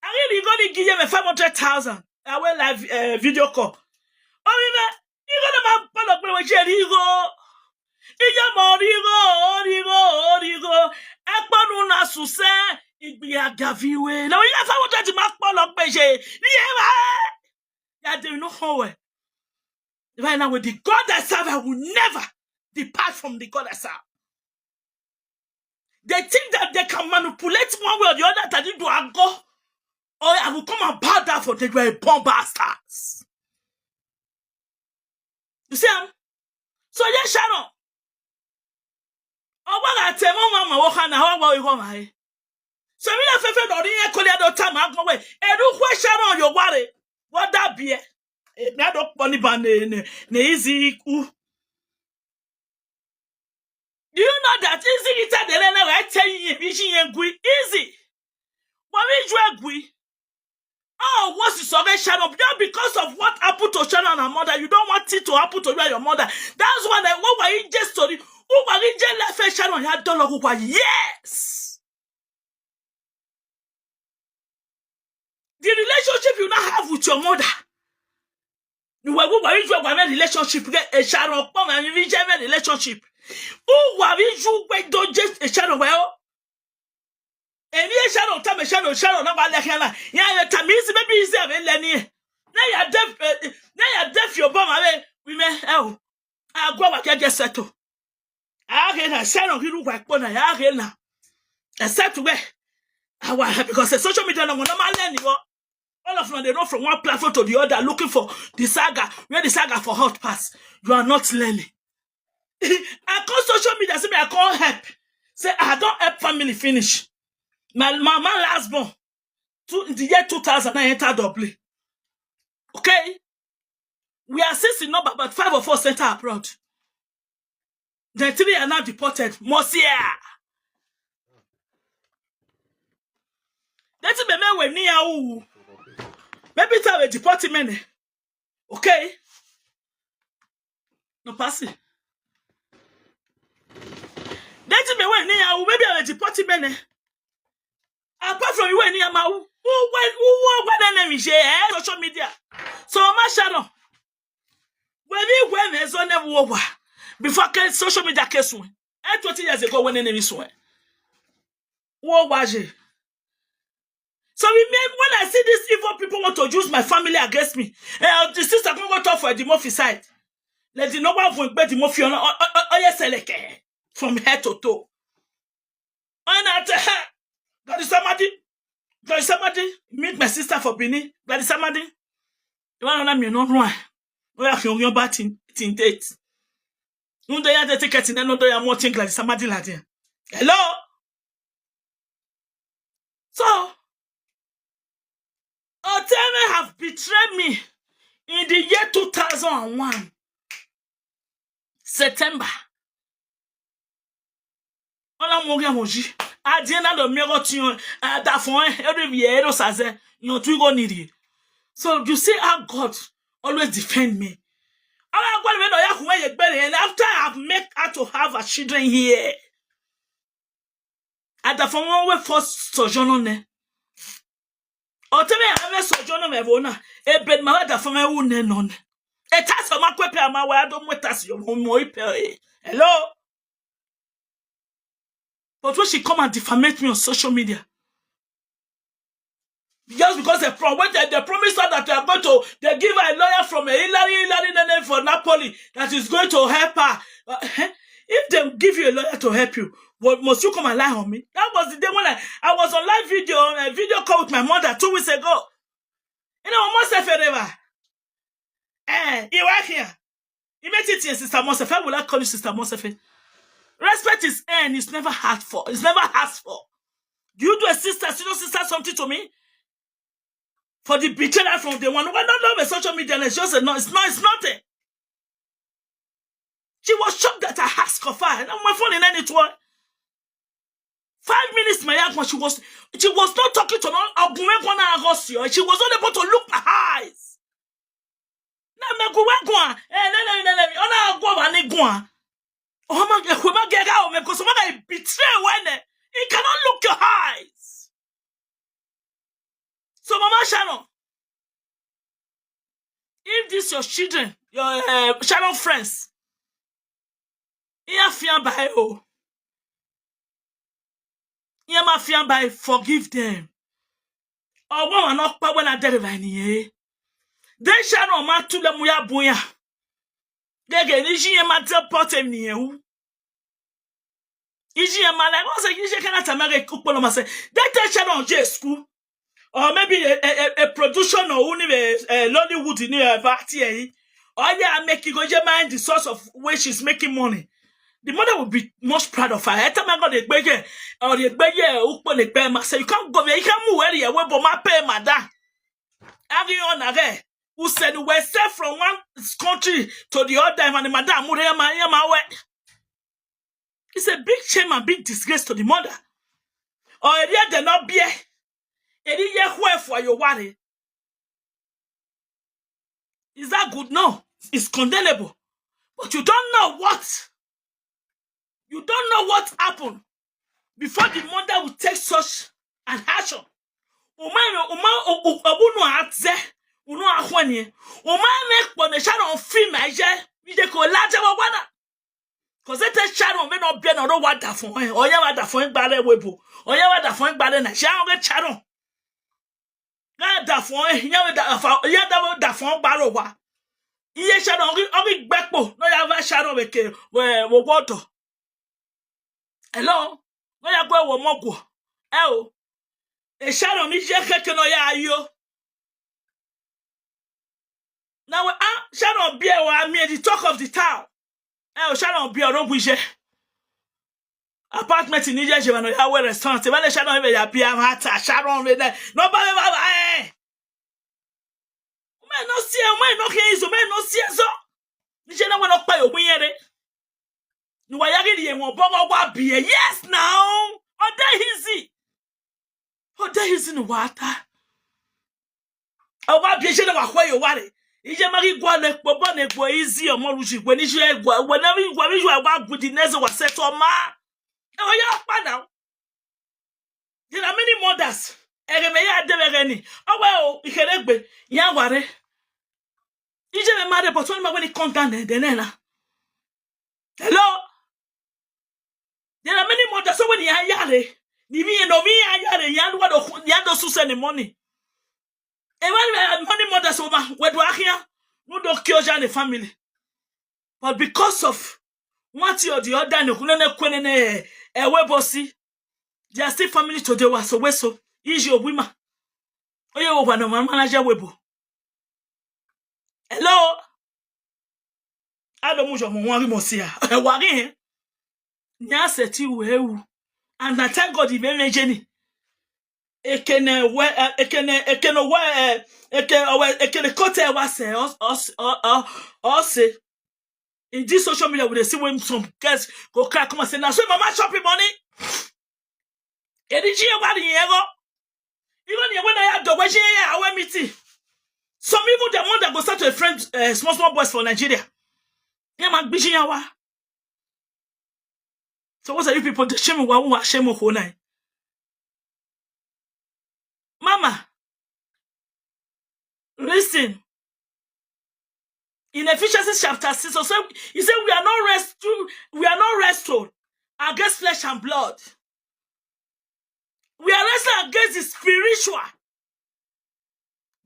I really go to give them a five hundred thousand. I will live, uh, video call. Oh, you know, you gonna man pull up with Jerry go. Iye mo rigo, rigo, rigo. Akponu na suse, igbi agaviwe. Now you have what that man pull up with Jerry. Yeah, they know how. Right now, with the God I serve, I will never depart from the God I serve. They think that they can manipulate one way or the other that you do and go. Or I will come and bow down for them. You are a bomb bastards. You see, um, so yes, Sharon. Ọgba ga-ate mụ nwa ma nwoke na ọgba ihu ma anyị. So mi na fefe nọ n'ihe kọrọ ya dọta ma agụnwe. Eru kwe Sharon yo ware. Wada bie. E, mi ado kpọ ni ba ne, ne, ne izi iku. Do you know that easy ita de lele wa te yin bi shi yen gui? Easy. Wa mi ju egui. Oh, what's the salvation of just because of what happened to Sharon and her mother? You don't want it to happen to you and your mother. That's why, like, what were you just story? Who were you just left Sharon? You had done like, yes. The relationship you now have with your mother. You were, who were you, you were in a relationship? Get a Sharon, come and you a relationship. Who were you, you were don't just a Sharon? Well, and here Sharon, tell me Sharon, Sharon, now I like her. Yeah, yeah, tell me, easy, maybe easy, I mean, Lenny. Now you're deaf, eh, eh, now you're deaf, your bum, I mean, women, oh, I go back and get settled. I get a Sharon, he look like Pona, I get now. I said to where? I want, because the social media, no, no, man, Lenny, what? All of them, they know from one platform to the other, looking for the saga, where the saga for hot pass. You are not learning. I call social media, say me, I call help. Say, I don't help family finish. My mama last born, two, in the year two thousand, I entered Dublin. Okay? We are six in number, but five of us enter abroad. The three are now deported. Mosia. That's me, me, when me, ah, maybe it's a deportment. Okay? No pass it. That's me, when me, ah, maybe I deportment. Apart from you, any ama, who, who, who, who, what the name is, eh? Social media. So, Mashano. When we, when there's on never over. Before ke-, social media case one. Eh, twenty years ago, when the name is one. What was it? So we made, when I see these evil people want to use my family against me, eh, the sister come go talk for the Murphy side. Let the number of them bet the Murphy on, on, on, on, yes, like, eh, from head to toe. And I tell her, God is somebody, God is somebody, meet my sister for Benin, God is somebody. You want to me, no run. We have your, your batting, tin date. No, they are the ticket, and no, they are more thing like somebody like them. Hello? So, Oteme have betrayed me in the year two thousand and one, September. Ona mogi amoji. Adiena do miego tion. Ada fon every year ero saze. Yon tu go niri. So you see how God always defend me. Our God, when I come here, and after I have met her to have her children here, at the former we first sojourn on there. Oteme have a sojourn on my own. A bed my other former who nen on. A task of my quepe and my way. I don't want us your home. Hello. But when she come and defamate me on social media, just because they, pro- when they, they promise her that they are going to, they give her a lawyer from a Hillary, Hillary Nene for Napoli that is going to help her. Uh, eh? If they give you a lawyer to help you, what must you come and lie on me? That was the day when I, I was on live video, on a video call with my mother two weeks ago. You know, almost forever. Eh, you are here. He made it here, Sister Mosefe. I will not call you Sister Mosefe. Respect is earned. It's never hard for. It's never asked for. Do you do a sister, senior sister, something to me? For the betrayal from the one. Well, not on social media. It's just a no. It's not. It's nothing. She was shocked that I asked of her. And my phone in any tour. Five minutes, my young one, she was she was not talking to me. She was not able to look my eyes. Na me go we go. Eh, na na na na. Ona go ba ni go. Oh my God, we ma get out me because my guy betray when eh, he cannot look your eyes. So Mama Sharon, if this your children, your uh, Sharon friends, you have fear by oh, you have fear by forgive them. Or one not power when I deliver in here. Then Sharon ma tule muya buya. Gege ni ji ma tell potem ni ewu. Iji ya ma like, what's a iji kana tamare kukpolo ma say. They tell Sharon J school. Or maybe a, a, a, a production or only a, a Lollywood in here. Or yeah, make you go je mind the source of where she's making money. The mother would be much proud of her. Eta ma go de gbege or de gbege ukpo de gbe ma say you can't go there. You can't move where you were, but my pay madam. Agi on again. Who said we sell from one country to the other, and the madam mure ya ma ya ma we. It's a big shame and big disgrace to the mother. Or a year they not bear. A year where for your worry. Is that good? No, it's condemnable. But you don't know what. You don't know what happened before the mother will take such an action. Uma, uma, obunu atze, unu ahwani. Uma me kpone Sharon fi ma je, mi je ko laje wa wana. Cause they tell Sharon, me no be no wa da fun. Oya wa da fun gbare webo. Oya wa da fun gbare na. Sharon get Sharon. Na da fun, ya da fun, ya da da fun gbaro wa. Iye Sharon, ogi ogi gbepo. No ya va Sharon we ke we wo wodo. Hello. No ya gwe wo mogo. Eh o. E Sharon mi je keke no ya yo. Now ah Sharon be wa me the talk of the town. Eh o Sharon be no guje. Apartment in Nigeria, no ya we restaurant. Even Sharon be ya be a matter. Sharon be there. No ba ba eh. Ume no see, ume no hear, ume no see so. Nije na we no pa yo wi yere. Ni wa ya gidi e won bo wa bi e. Yes now. O de easy. O de easy ni wa ta. O wa bi e je na wa hwe yo wa re. Ije ma gi gwa le po bo ne gbo easy o mo ru ji gwe ni je gwa. We na wi gwa wi ju wa gud ni neze wa set o ma. E o ya pa now. There are many mothers. Ege me ya de ege ni. Awa o iheregbe ya ware. Ije me mare but when when it come down there then na. Hello. There are many mothers so when ya yare. Ni mi no mi ya yare ya do wa do ya do su send the money. E wa many mothers over we do ahia. No do kill the family. But because of one thing or the other, no kunene kwenene e we bossy. They are still family today. Was so we so iji obima. Oye wo wa no mama na je webo. Hello. Ado mu jo mo wan ri mo si a. E wa ri en. Ni a se ti we wu. And I thank God ibe me je ni. Ekene we, eh, Ekene, Ekene we, eh, Eke-, owe-, Ekene kote wa se, or, or, or, or, or say. In this social media, we dey see when some girls go cry, come and say, "Na so mama chop him money." Edi ji ewa ni ego. Even the one I had the way she, I went meeting. Some people, the one that go start to a friend, eh, small, small boys for Nigeria. Yeah, man, bishi yawa. So what are you people, the shame wa, wa, shame of whole night? Mama, listen. In Ephesians chapter six, so say, he said, "We are not wrestle-, we are not wrestled against flesh and blood. We are wrestling against the spiritual,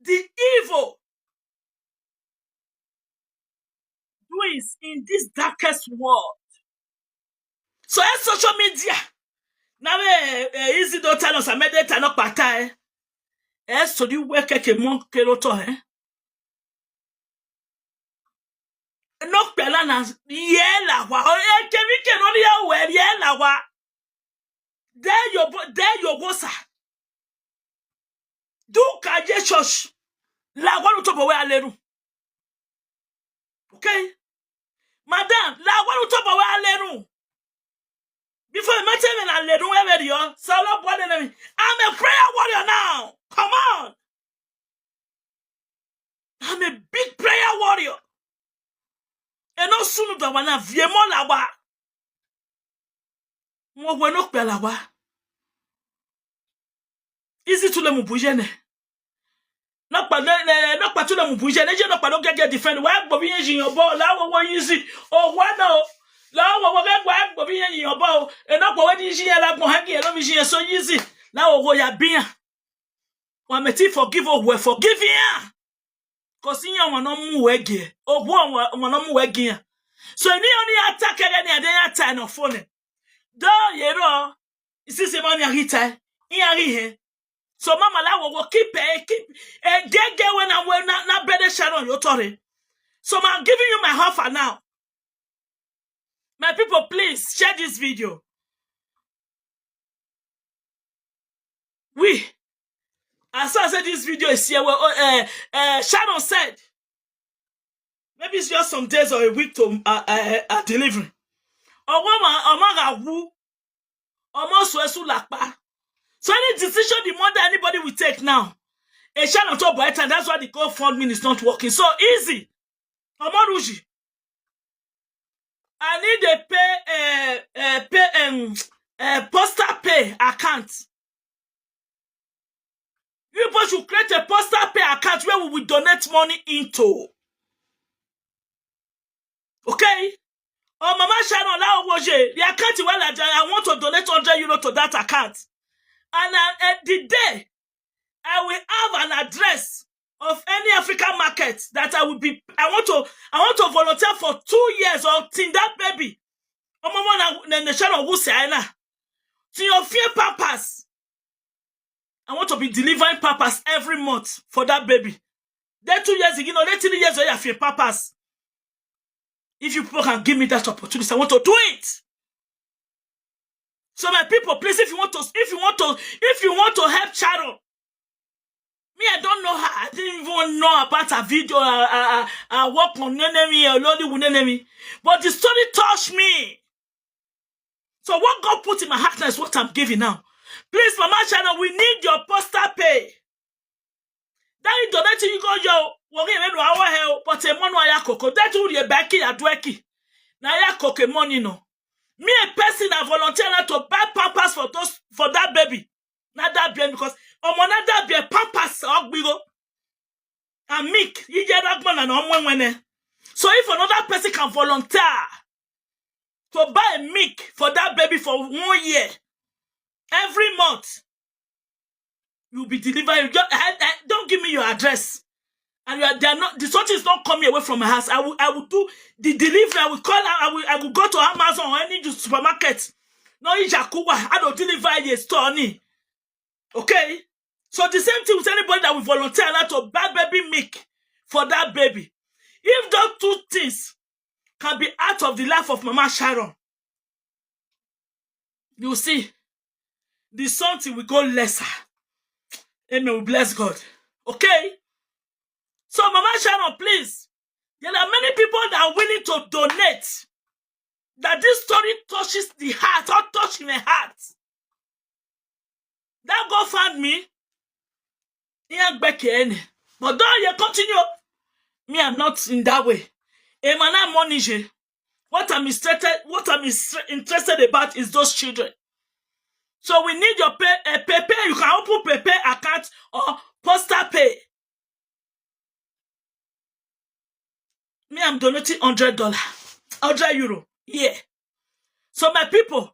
the evil doings in this darkest world." So, eh, social media. Now, eh, eh, easy don't tell us, I made it, I not pata, eh. Eh, so the work, eh, ke mon ke lo to, eh. No pela na ye la wa. O, eh, ke mi ke no ya we ye la wa. There you bo-, there you go, sir. Do ka ye church. La wa no to bo we aleru. Okay? Madam, la wa no to bo we aleru. Before you mention me, I let you ever you. So Lord, what enemy? I'm a prayer warrior now. Come on. I'm a big prayer warrior. And no sooner than when I vie more la wa. Mo we no pe la wa. Easy to le mu bujene. No pa ne, ne, no pa to le mu bujene. Je no pa no get, get defend. Wa gbo bi yin yo bo. La wo wo easy. O wa no. La wo wo get wa gbo bi yin yo bo. E no pa we di yin la gbo hangi e no bi yin so easy. La wo wo ya biya. Wa me ti forgive o we forgive ya. 'Cause yin wa no mu we ge. O wo wa, wa no mu we ge ya. So ni oni attack again, ni ade attack no phone. Do ye ro. Isi se mani ahita. Iya hi he. So mama la wo wo keep e, keep e, gege we na we na, na bede Sharon yo tore. So I'm giving you my offer now. My people, please share this video. We, as I said, this video is here. Well, uh, uh, uh, Sharon said, maybe it's just some days or a week to, uh, uh, uh, delivery. Or woman, or man, who, or more so, so lakpa. So any decision the mother, anybody will take now, a Sharon to buy time. That's why the GoFundMe is not working. So easy. Omoruji. I need a pay, uh, uh, pay, um, uh, postal pay account. You people should create a postal pay account where we will donate money into. Okay? Oh, Mama Sharon, la owoje, the account where I want to donate hundred euro to that account. And, uh, uh, the day I will have an address of any African market that I will be, I want to, I want to volunteer for two years or till that baby. Omo mo na, na, na Sharon who say na. Till your fear pampers. I want to be delivering pampers every month for that baby. Then two years ago, you know, then three years ago, I feel pampers. If you people can give me that opportunity, I want to do it. So my people, please, if you want to, if you want to, if you want to help Sharon, me, I don't know her. I didn't even know about her video. I, I, I, I work on enemy, a Lollywood enemy. But the story touched me. So what God put in my heart now is what I'm giving now. Please, Mama Sharon, we need your postal pay. That you donate, you go, yo, we give you our help, but a money I coco. That you be back here at worky. Now I coco money no. Me a person, I volunteer now to buy pampers for those, for that baby. Not that baby, because omo na that baby pampers ogbigo. And milk, you get that one and omo when. So if another person can volunteer to buy milk for that baby for one year, every month, you'll be delivered. You just, eh, eh, don't give me your address. And you are, they are not, the something is not coming away from my house. I will, I will do the delivery. I will call out, I will, I will go to Amazon or any supermarket. No, Ijakuwa, I don't deliver a store ni. Okay? So the same thing with anybody that will volunteer now to buy baby milk for that baby. If those two things can be out of the life of Mama Sharon, you see, the something will go lesser. Amen. We bless God. Okay? So, Mama Sharon, please. There are many people that are willing to donate. That this story touches the heart or touch my heart. That GoFundMe, yeah, back in. But don't you continue? Me, I'm not in that way. Emana Monije. What I'm interested, what I'm is- interested about is those children. So we need your pay, uh, PayPal. You can open PayPal account or postal pay. Me, I'm donating hundred dollar, hundred euro. Yeah. So my people,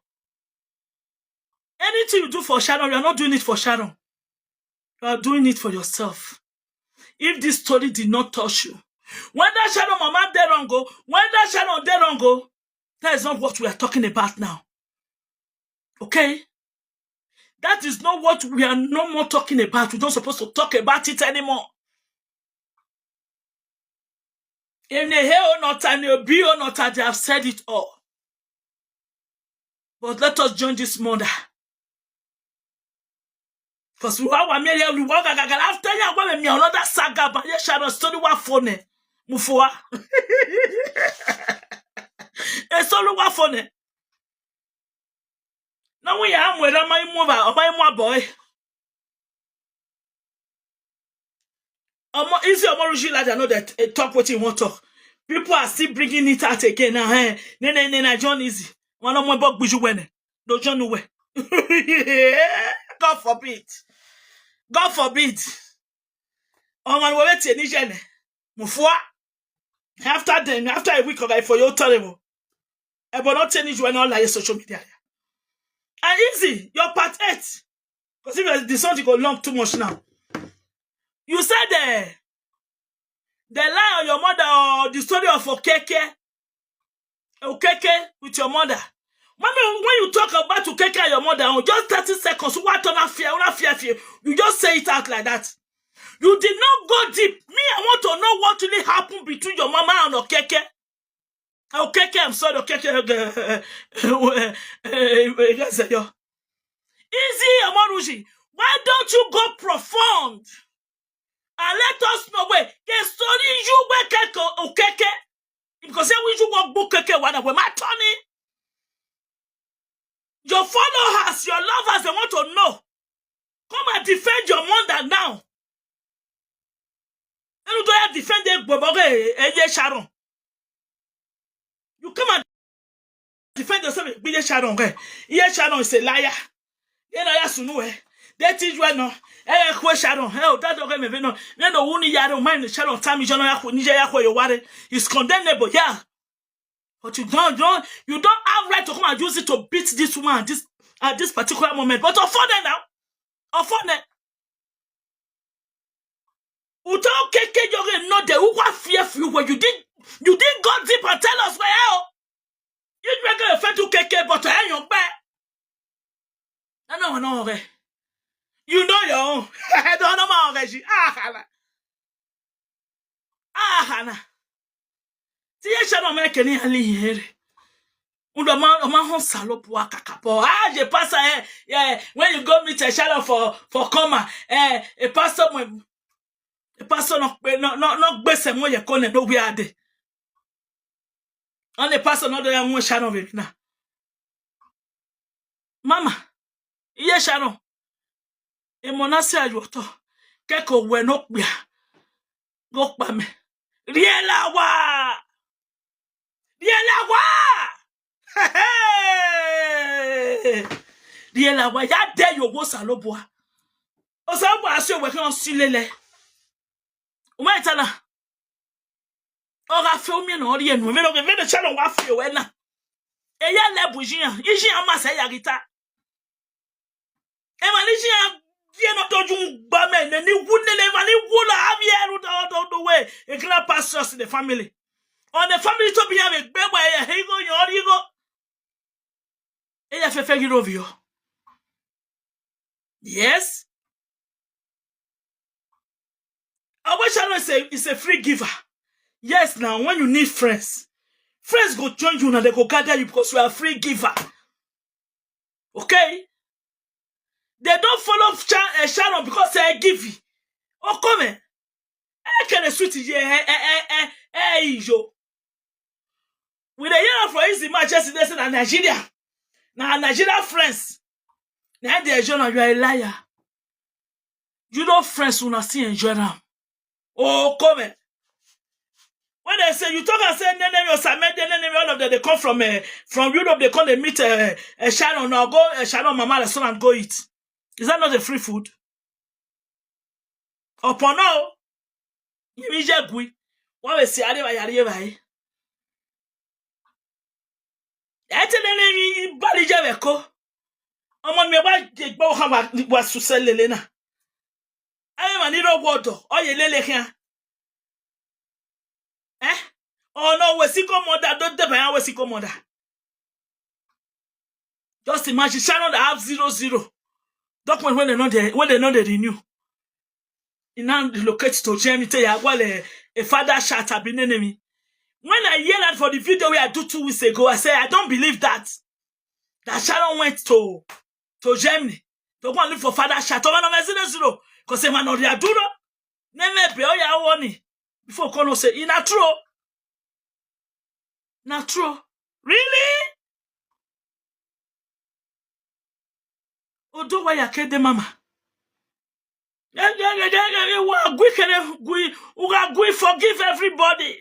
anything you do for Sharon, you are not doing it for Sharon. You are doing it for yourself. If this story did not touch you, whether Sharon mama dey wrong o, whether Sharon dey wrong o, that is not what we are talking about now. Okay? That is not what we are no more talking about. We're not supposed to talk about it anymore. In the hell or not, and the be or not, they have said it all. But let us join this mother. Because we are Mary, we walk after you, me another saga, but yes, Sharon, story wa phone. Mufua. A story wa phone. Now we are where am I move? Am I more boy? Omo, Easy Omoruji Lada know that, eh, talk what he want talk. People are still bringing it out again now. Eh? Ne, ne, ne, na John Easy. One of my bog buju wene. No John Uwe. God forbid. God forbid. Omo, we wait ni jene. Mufua. After them, after a week of life for your terrible. Ebo not change when all like social media. And Easy, your part eight. Because if the something go long too much now. You said the the lie of your mother or the story of Okeke. Okeke with your mother. Mommy, when you talk about Okeke and your mother, oh, just thirty seconds, what on fear, on fear, fear. You just say it out like that. You did not go deep. Me, I want to know what really happened between your mama and Okeke. Okeke, I'm sorry, Okeke. Easy, Omoruji. Why don't you go profound and let us know where the story you were Okeke? Because we you walk book Okeke one of my Tony. Your followers, your lovers, they want to know. Come and defend your mother now. Enu to ya defend the Boboge, eh, Sharon. You come and defend yourself with Sharon. Eh? Yeah, Sharon is a liar. You know, yes, no, eh. That is why no. Eh, kwe Sharon. Eh, oh, that don't me no. You know, who ni Sharon, mind Sharon, Tammy, Sharon, Yako, Nije, Yako, your worry is condemnable. Yeah. But you don't, don't, you don't have right to come and use it to beat this woman at this, at this particular moment. But offer them now. Offer them. Uta Okeke, you know the who are fear for you when you did, you did go deep and tell us where. You make a fair to Okeke, but I young bear. I know, I know, okay. You know your own. I don't know my own. Ah, Hannah. Ah, Hannah. Ti ye Sharon me keni ali here. Undo ma, ma hon salopo akakapo. Ah, je pasa eh. Yeah, when you go meet a Sharon for, for coma. Eh, a pastor when a pastor no, no, no, no gbese mo ye kone no we are there. And the pastor no do ya mo Sharon baby na. Mama, iye Sharon. Emona se ayo to. Keko we no pia. Go pa me. Riela wa. Riela wa. Riela wa ya de yo wo Saloboa. O Saloboa se we kan silele. O ma itala. Oga fe omi na ori enu. Ve no, ve no Sharon wa fe we na. Eya le bujian. Ijian ma se ya gita. E ma ni jian ye no toju gba me ne ni wu ne le ma ni wu la abi eru do do do we. E kila pastors in the family. On the family to be have a gbe wa e he go yan ri go. Eya fe fe gi rovio. Yes. Our channel is a, is a free giver. Yes, now when you need friends, friends go join you now, they go gather you because you are a free giver. Okay? They don't follow Sha- eh, Sharon because they give. Oh, come here. I can sweet ye eh eh eh eh eh yo. We dey hear am for Easy Match yesterday say na Nigeria. Na Nigeria friends. Na dey enjoy am, you are a liar. You know friends una still enjoy am. Oh, come here. When they say, you talk and say, Nenemi Osamende, Nenemi, all of them, they come from uh, from Europe, they come, they meet uh, uh, Sharon, or go uh, Sharon Mama restaurant, go eat. Is that not a free food? Upon all, you mean Jagui. What we say, Areva, Yareva, eh? Ete Nenemi, Bali Javeko. Ọmọ mi wá jẹ gbọ́ ha wá wá susẹ lele náà. Ayé mà nírò wọ́dọ̀, ọyẹ lélẹ̀ hàn. Eh? Oh no, we see come on that. Don't depend on we see come on that. Just imagine Sharon that have zero zero document when they know they when they know they renew. He now relocate to Germany. Tell you, well, a, a father shot have been enemy. When I hear that for the video where I do two weeks ago, I say I don't believe that that Sharon went to to Germany to go and look for father shot. Over number zero zero, because a man already do no. Name be oya warning before come say in a true. Na true. Really? Odo wa ya kede mama. Wa gwi kere gwi, uga gwi forgive everybody.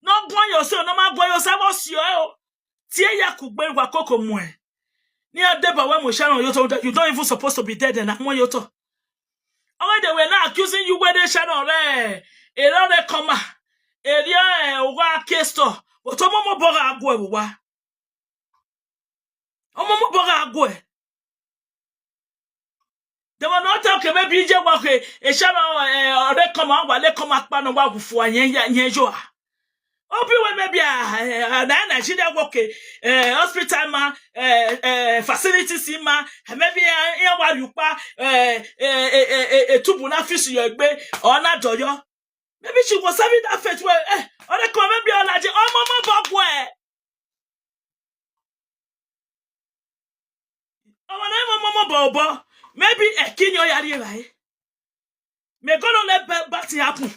No gwan yourself, no ma gwan yourself, what's your tie ya kugbe wa koko mwe. Ni adeba we mo Sharon Oyoto, you don't even supposed to be dead and mo Oyoto. Oh, they were not accusing you whether Sharon re, ero re koma, eri e wa kesto, but omo mo boga agwe wa. Omo mo boga agwe. They were not talking maybe je wa ke e Sharon e ore koma wa le koma pa no wa gufu ayen ya yen jo a. Obi we maybe a na Nigeria work eh hospital ma eh eh facilities ma maybe e wa yupa eh eh eh tubu na fisi yo gbe or na doyo. Maybe she was having that faith where eh or they come maybe all like oh mama bogwe. Ọmọ na imo momo bobo. Maybe a kinyo yari rai. May God not let bad thing happen.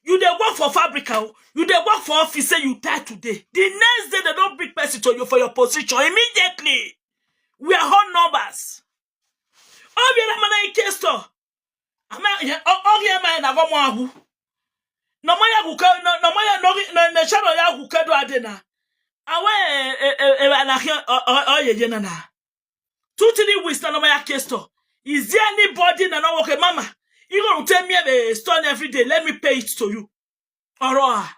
You dey work for fabric, oh. You dey work for office, say you die today. The next day they don't big person to you for your position. Immediately, we are whole numbers. Obi na mana ike store. Ama oge ema na go mo ahu. No mo ya guke no mo ya no na channel ya guke do adena. Awe e e e na o ye ye na na. Two three weeks na no mo ya kesto. Is there anybody na no okay mama? You go tell me a stone every day. Let me pay it to you. Oro a.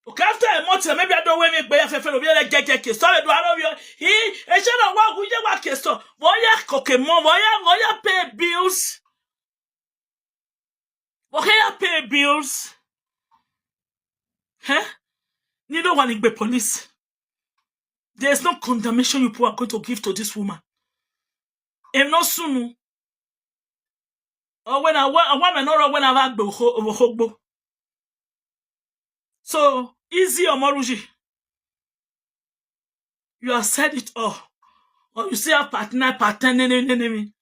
Okay, after a month, maybe I don't wear me by a fair be like get get kesto. I don't know you. He e se na wa hu ye wa kesto. Wo ya koke mo, wo ya wo ya pay bills. Wo ya pay bills. Huh? Ni don't want to be police. There's no condemnation you people are going to give to this woman. Em no sunu. Or when I want when I know when I go hogbo. So easy or moruji. You have said it all. Or you say a partner, partner, enemy.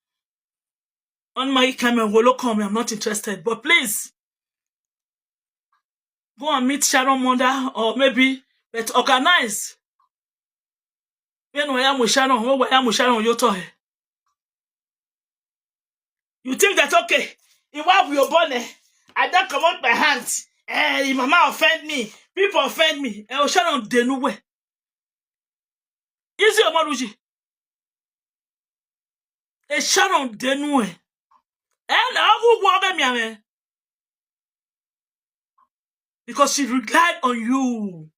On my camera, will come. I'm not interested. But please, go and meet Sharon Monda or maybe but organize. You know, I am with Sharon, who I am with Sharon, you talk. You think that okay? If I will born, I don't come out my hands. Eh, if mama offend me, people offend me. Eh, Sharon, they know where. Easy or moruji. E Sharon denue. And I will walk at me. Because she relied on you.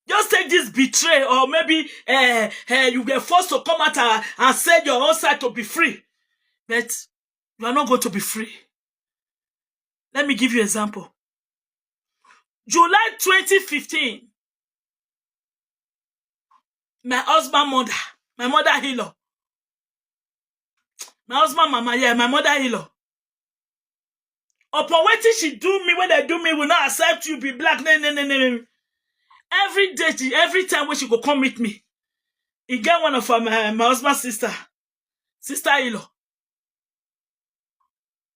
Just take this betray, or maybe uh, uh, you get forced to come out uh, and say your own side to be free. But you are not going to be free. Let me give you an example. July twenty fifteen, my husband mother, my mother healer, my husband mama, yeah, my mother healer. Upon wetin she do me, when they do me, will not accept you, be black, ne, ne, ne, ne. Every day, she, every time when she go come meet me, E get one of um, my, my husband sister, sister in-law.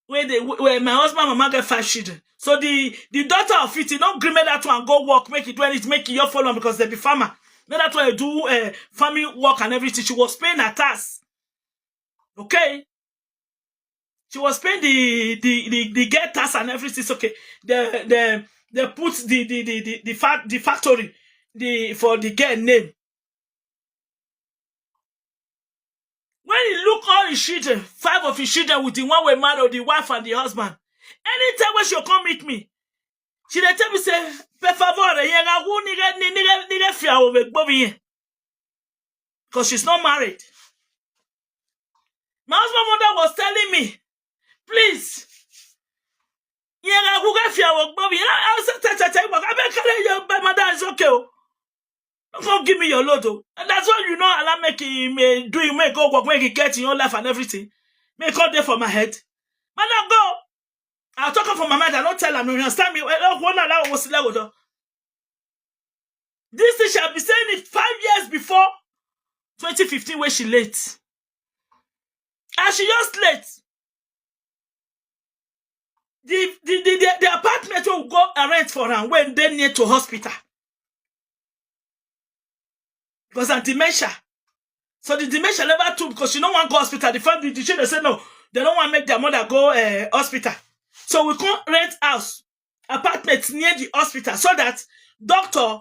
Where they where my husband mama get five children. So the the daughter of it, e no gree make that one go work, make e do anything, make e your follow am because they be farmer. Make that one do uh, farming work and everything. She was paying her tax. Okay. She was paying the the the, the girl tax and everything. It's okay. They they they put the the the the, the, fa- the factory the for the girl name. When he look all his children, five of his children with the one wey marry, the wife and the husband. Anytime when she come meet me, she dey tell me say, "Per favore, yẹn ra wú nígẹ nígẹ nígẹ fi àwọn òwe gbóbi yẹn," because she's not married. My husband mother was telling me, "Please, yẹn ra wú kẹ fi àwọn gbóbi yẹn." I said, "Tẹ tẹ tẹ, I beg carry your bed, madam, it's okay o. Don't come give me your load o." And that's why you know allow make he may do you may go work, make he get in your life and everything. May God there for my head. Madam, go. I'll talk am for my mind. I don't tell am. You understand me? Well, oh, one allow was level though. This thing shall be saying it five years before twenty fifteen when she late. And she just late. The the the, the, the apartment will go and rent for her when they near to hospital. Because of dementia. So the dementia never too because she no wan go hospital. The family the children say no, they don't want make their mother go uh, hospital. So we can't rent house, apartment near the hospital so that doctor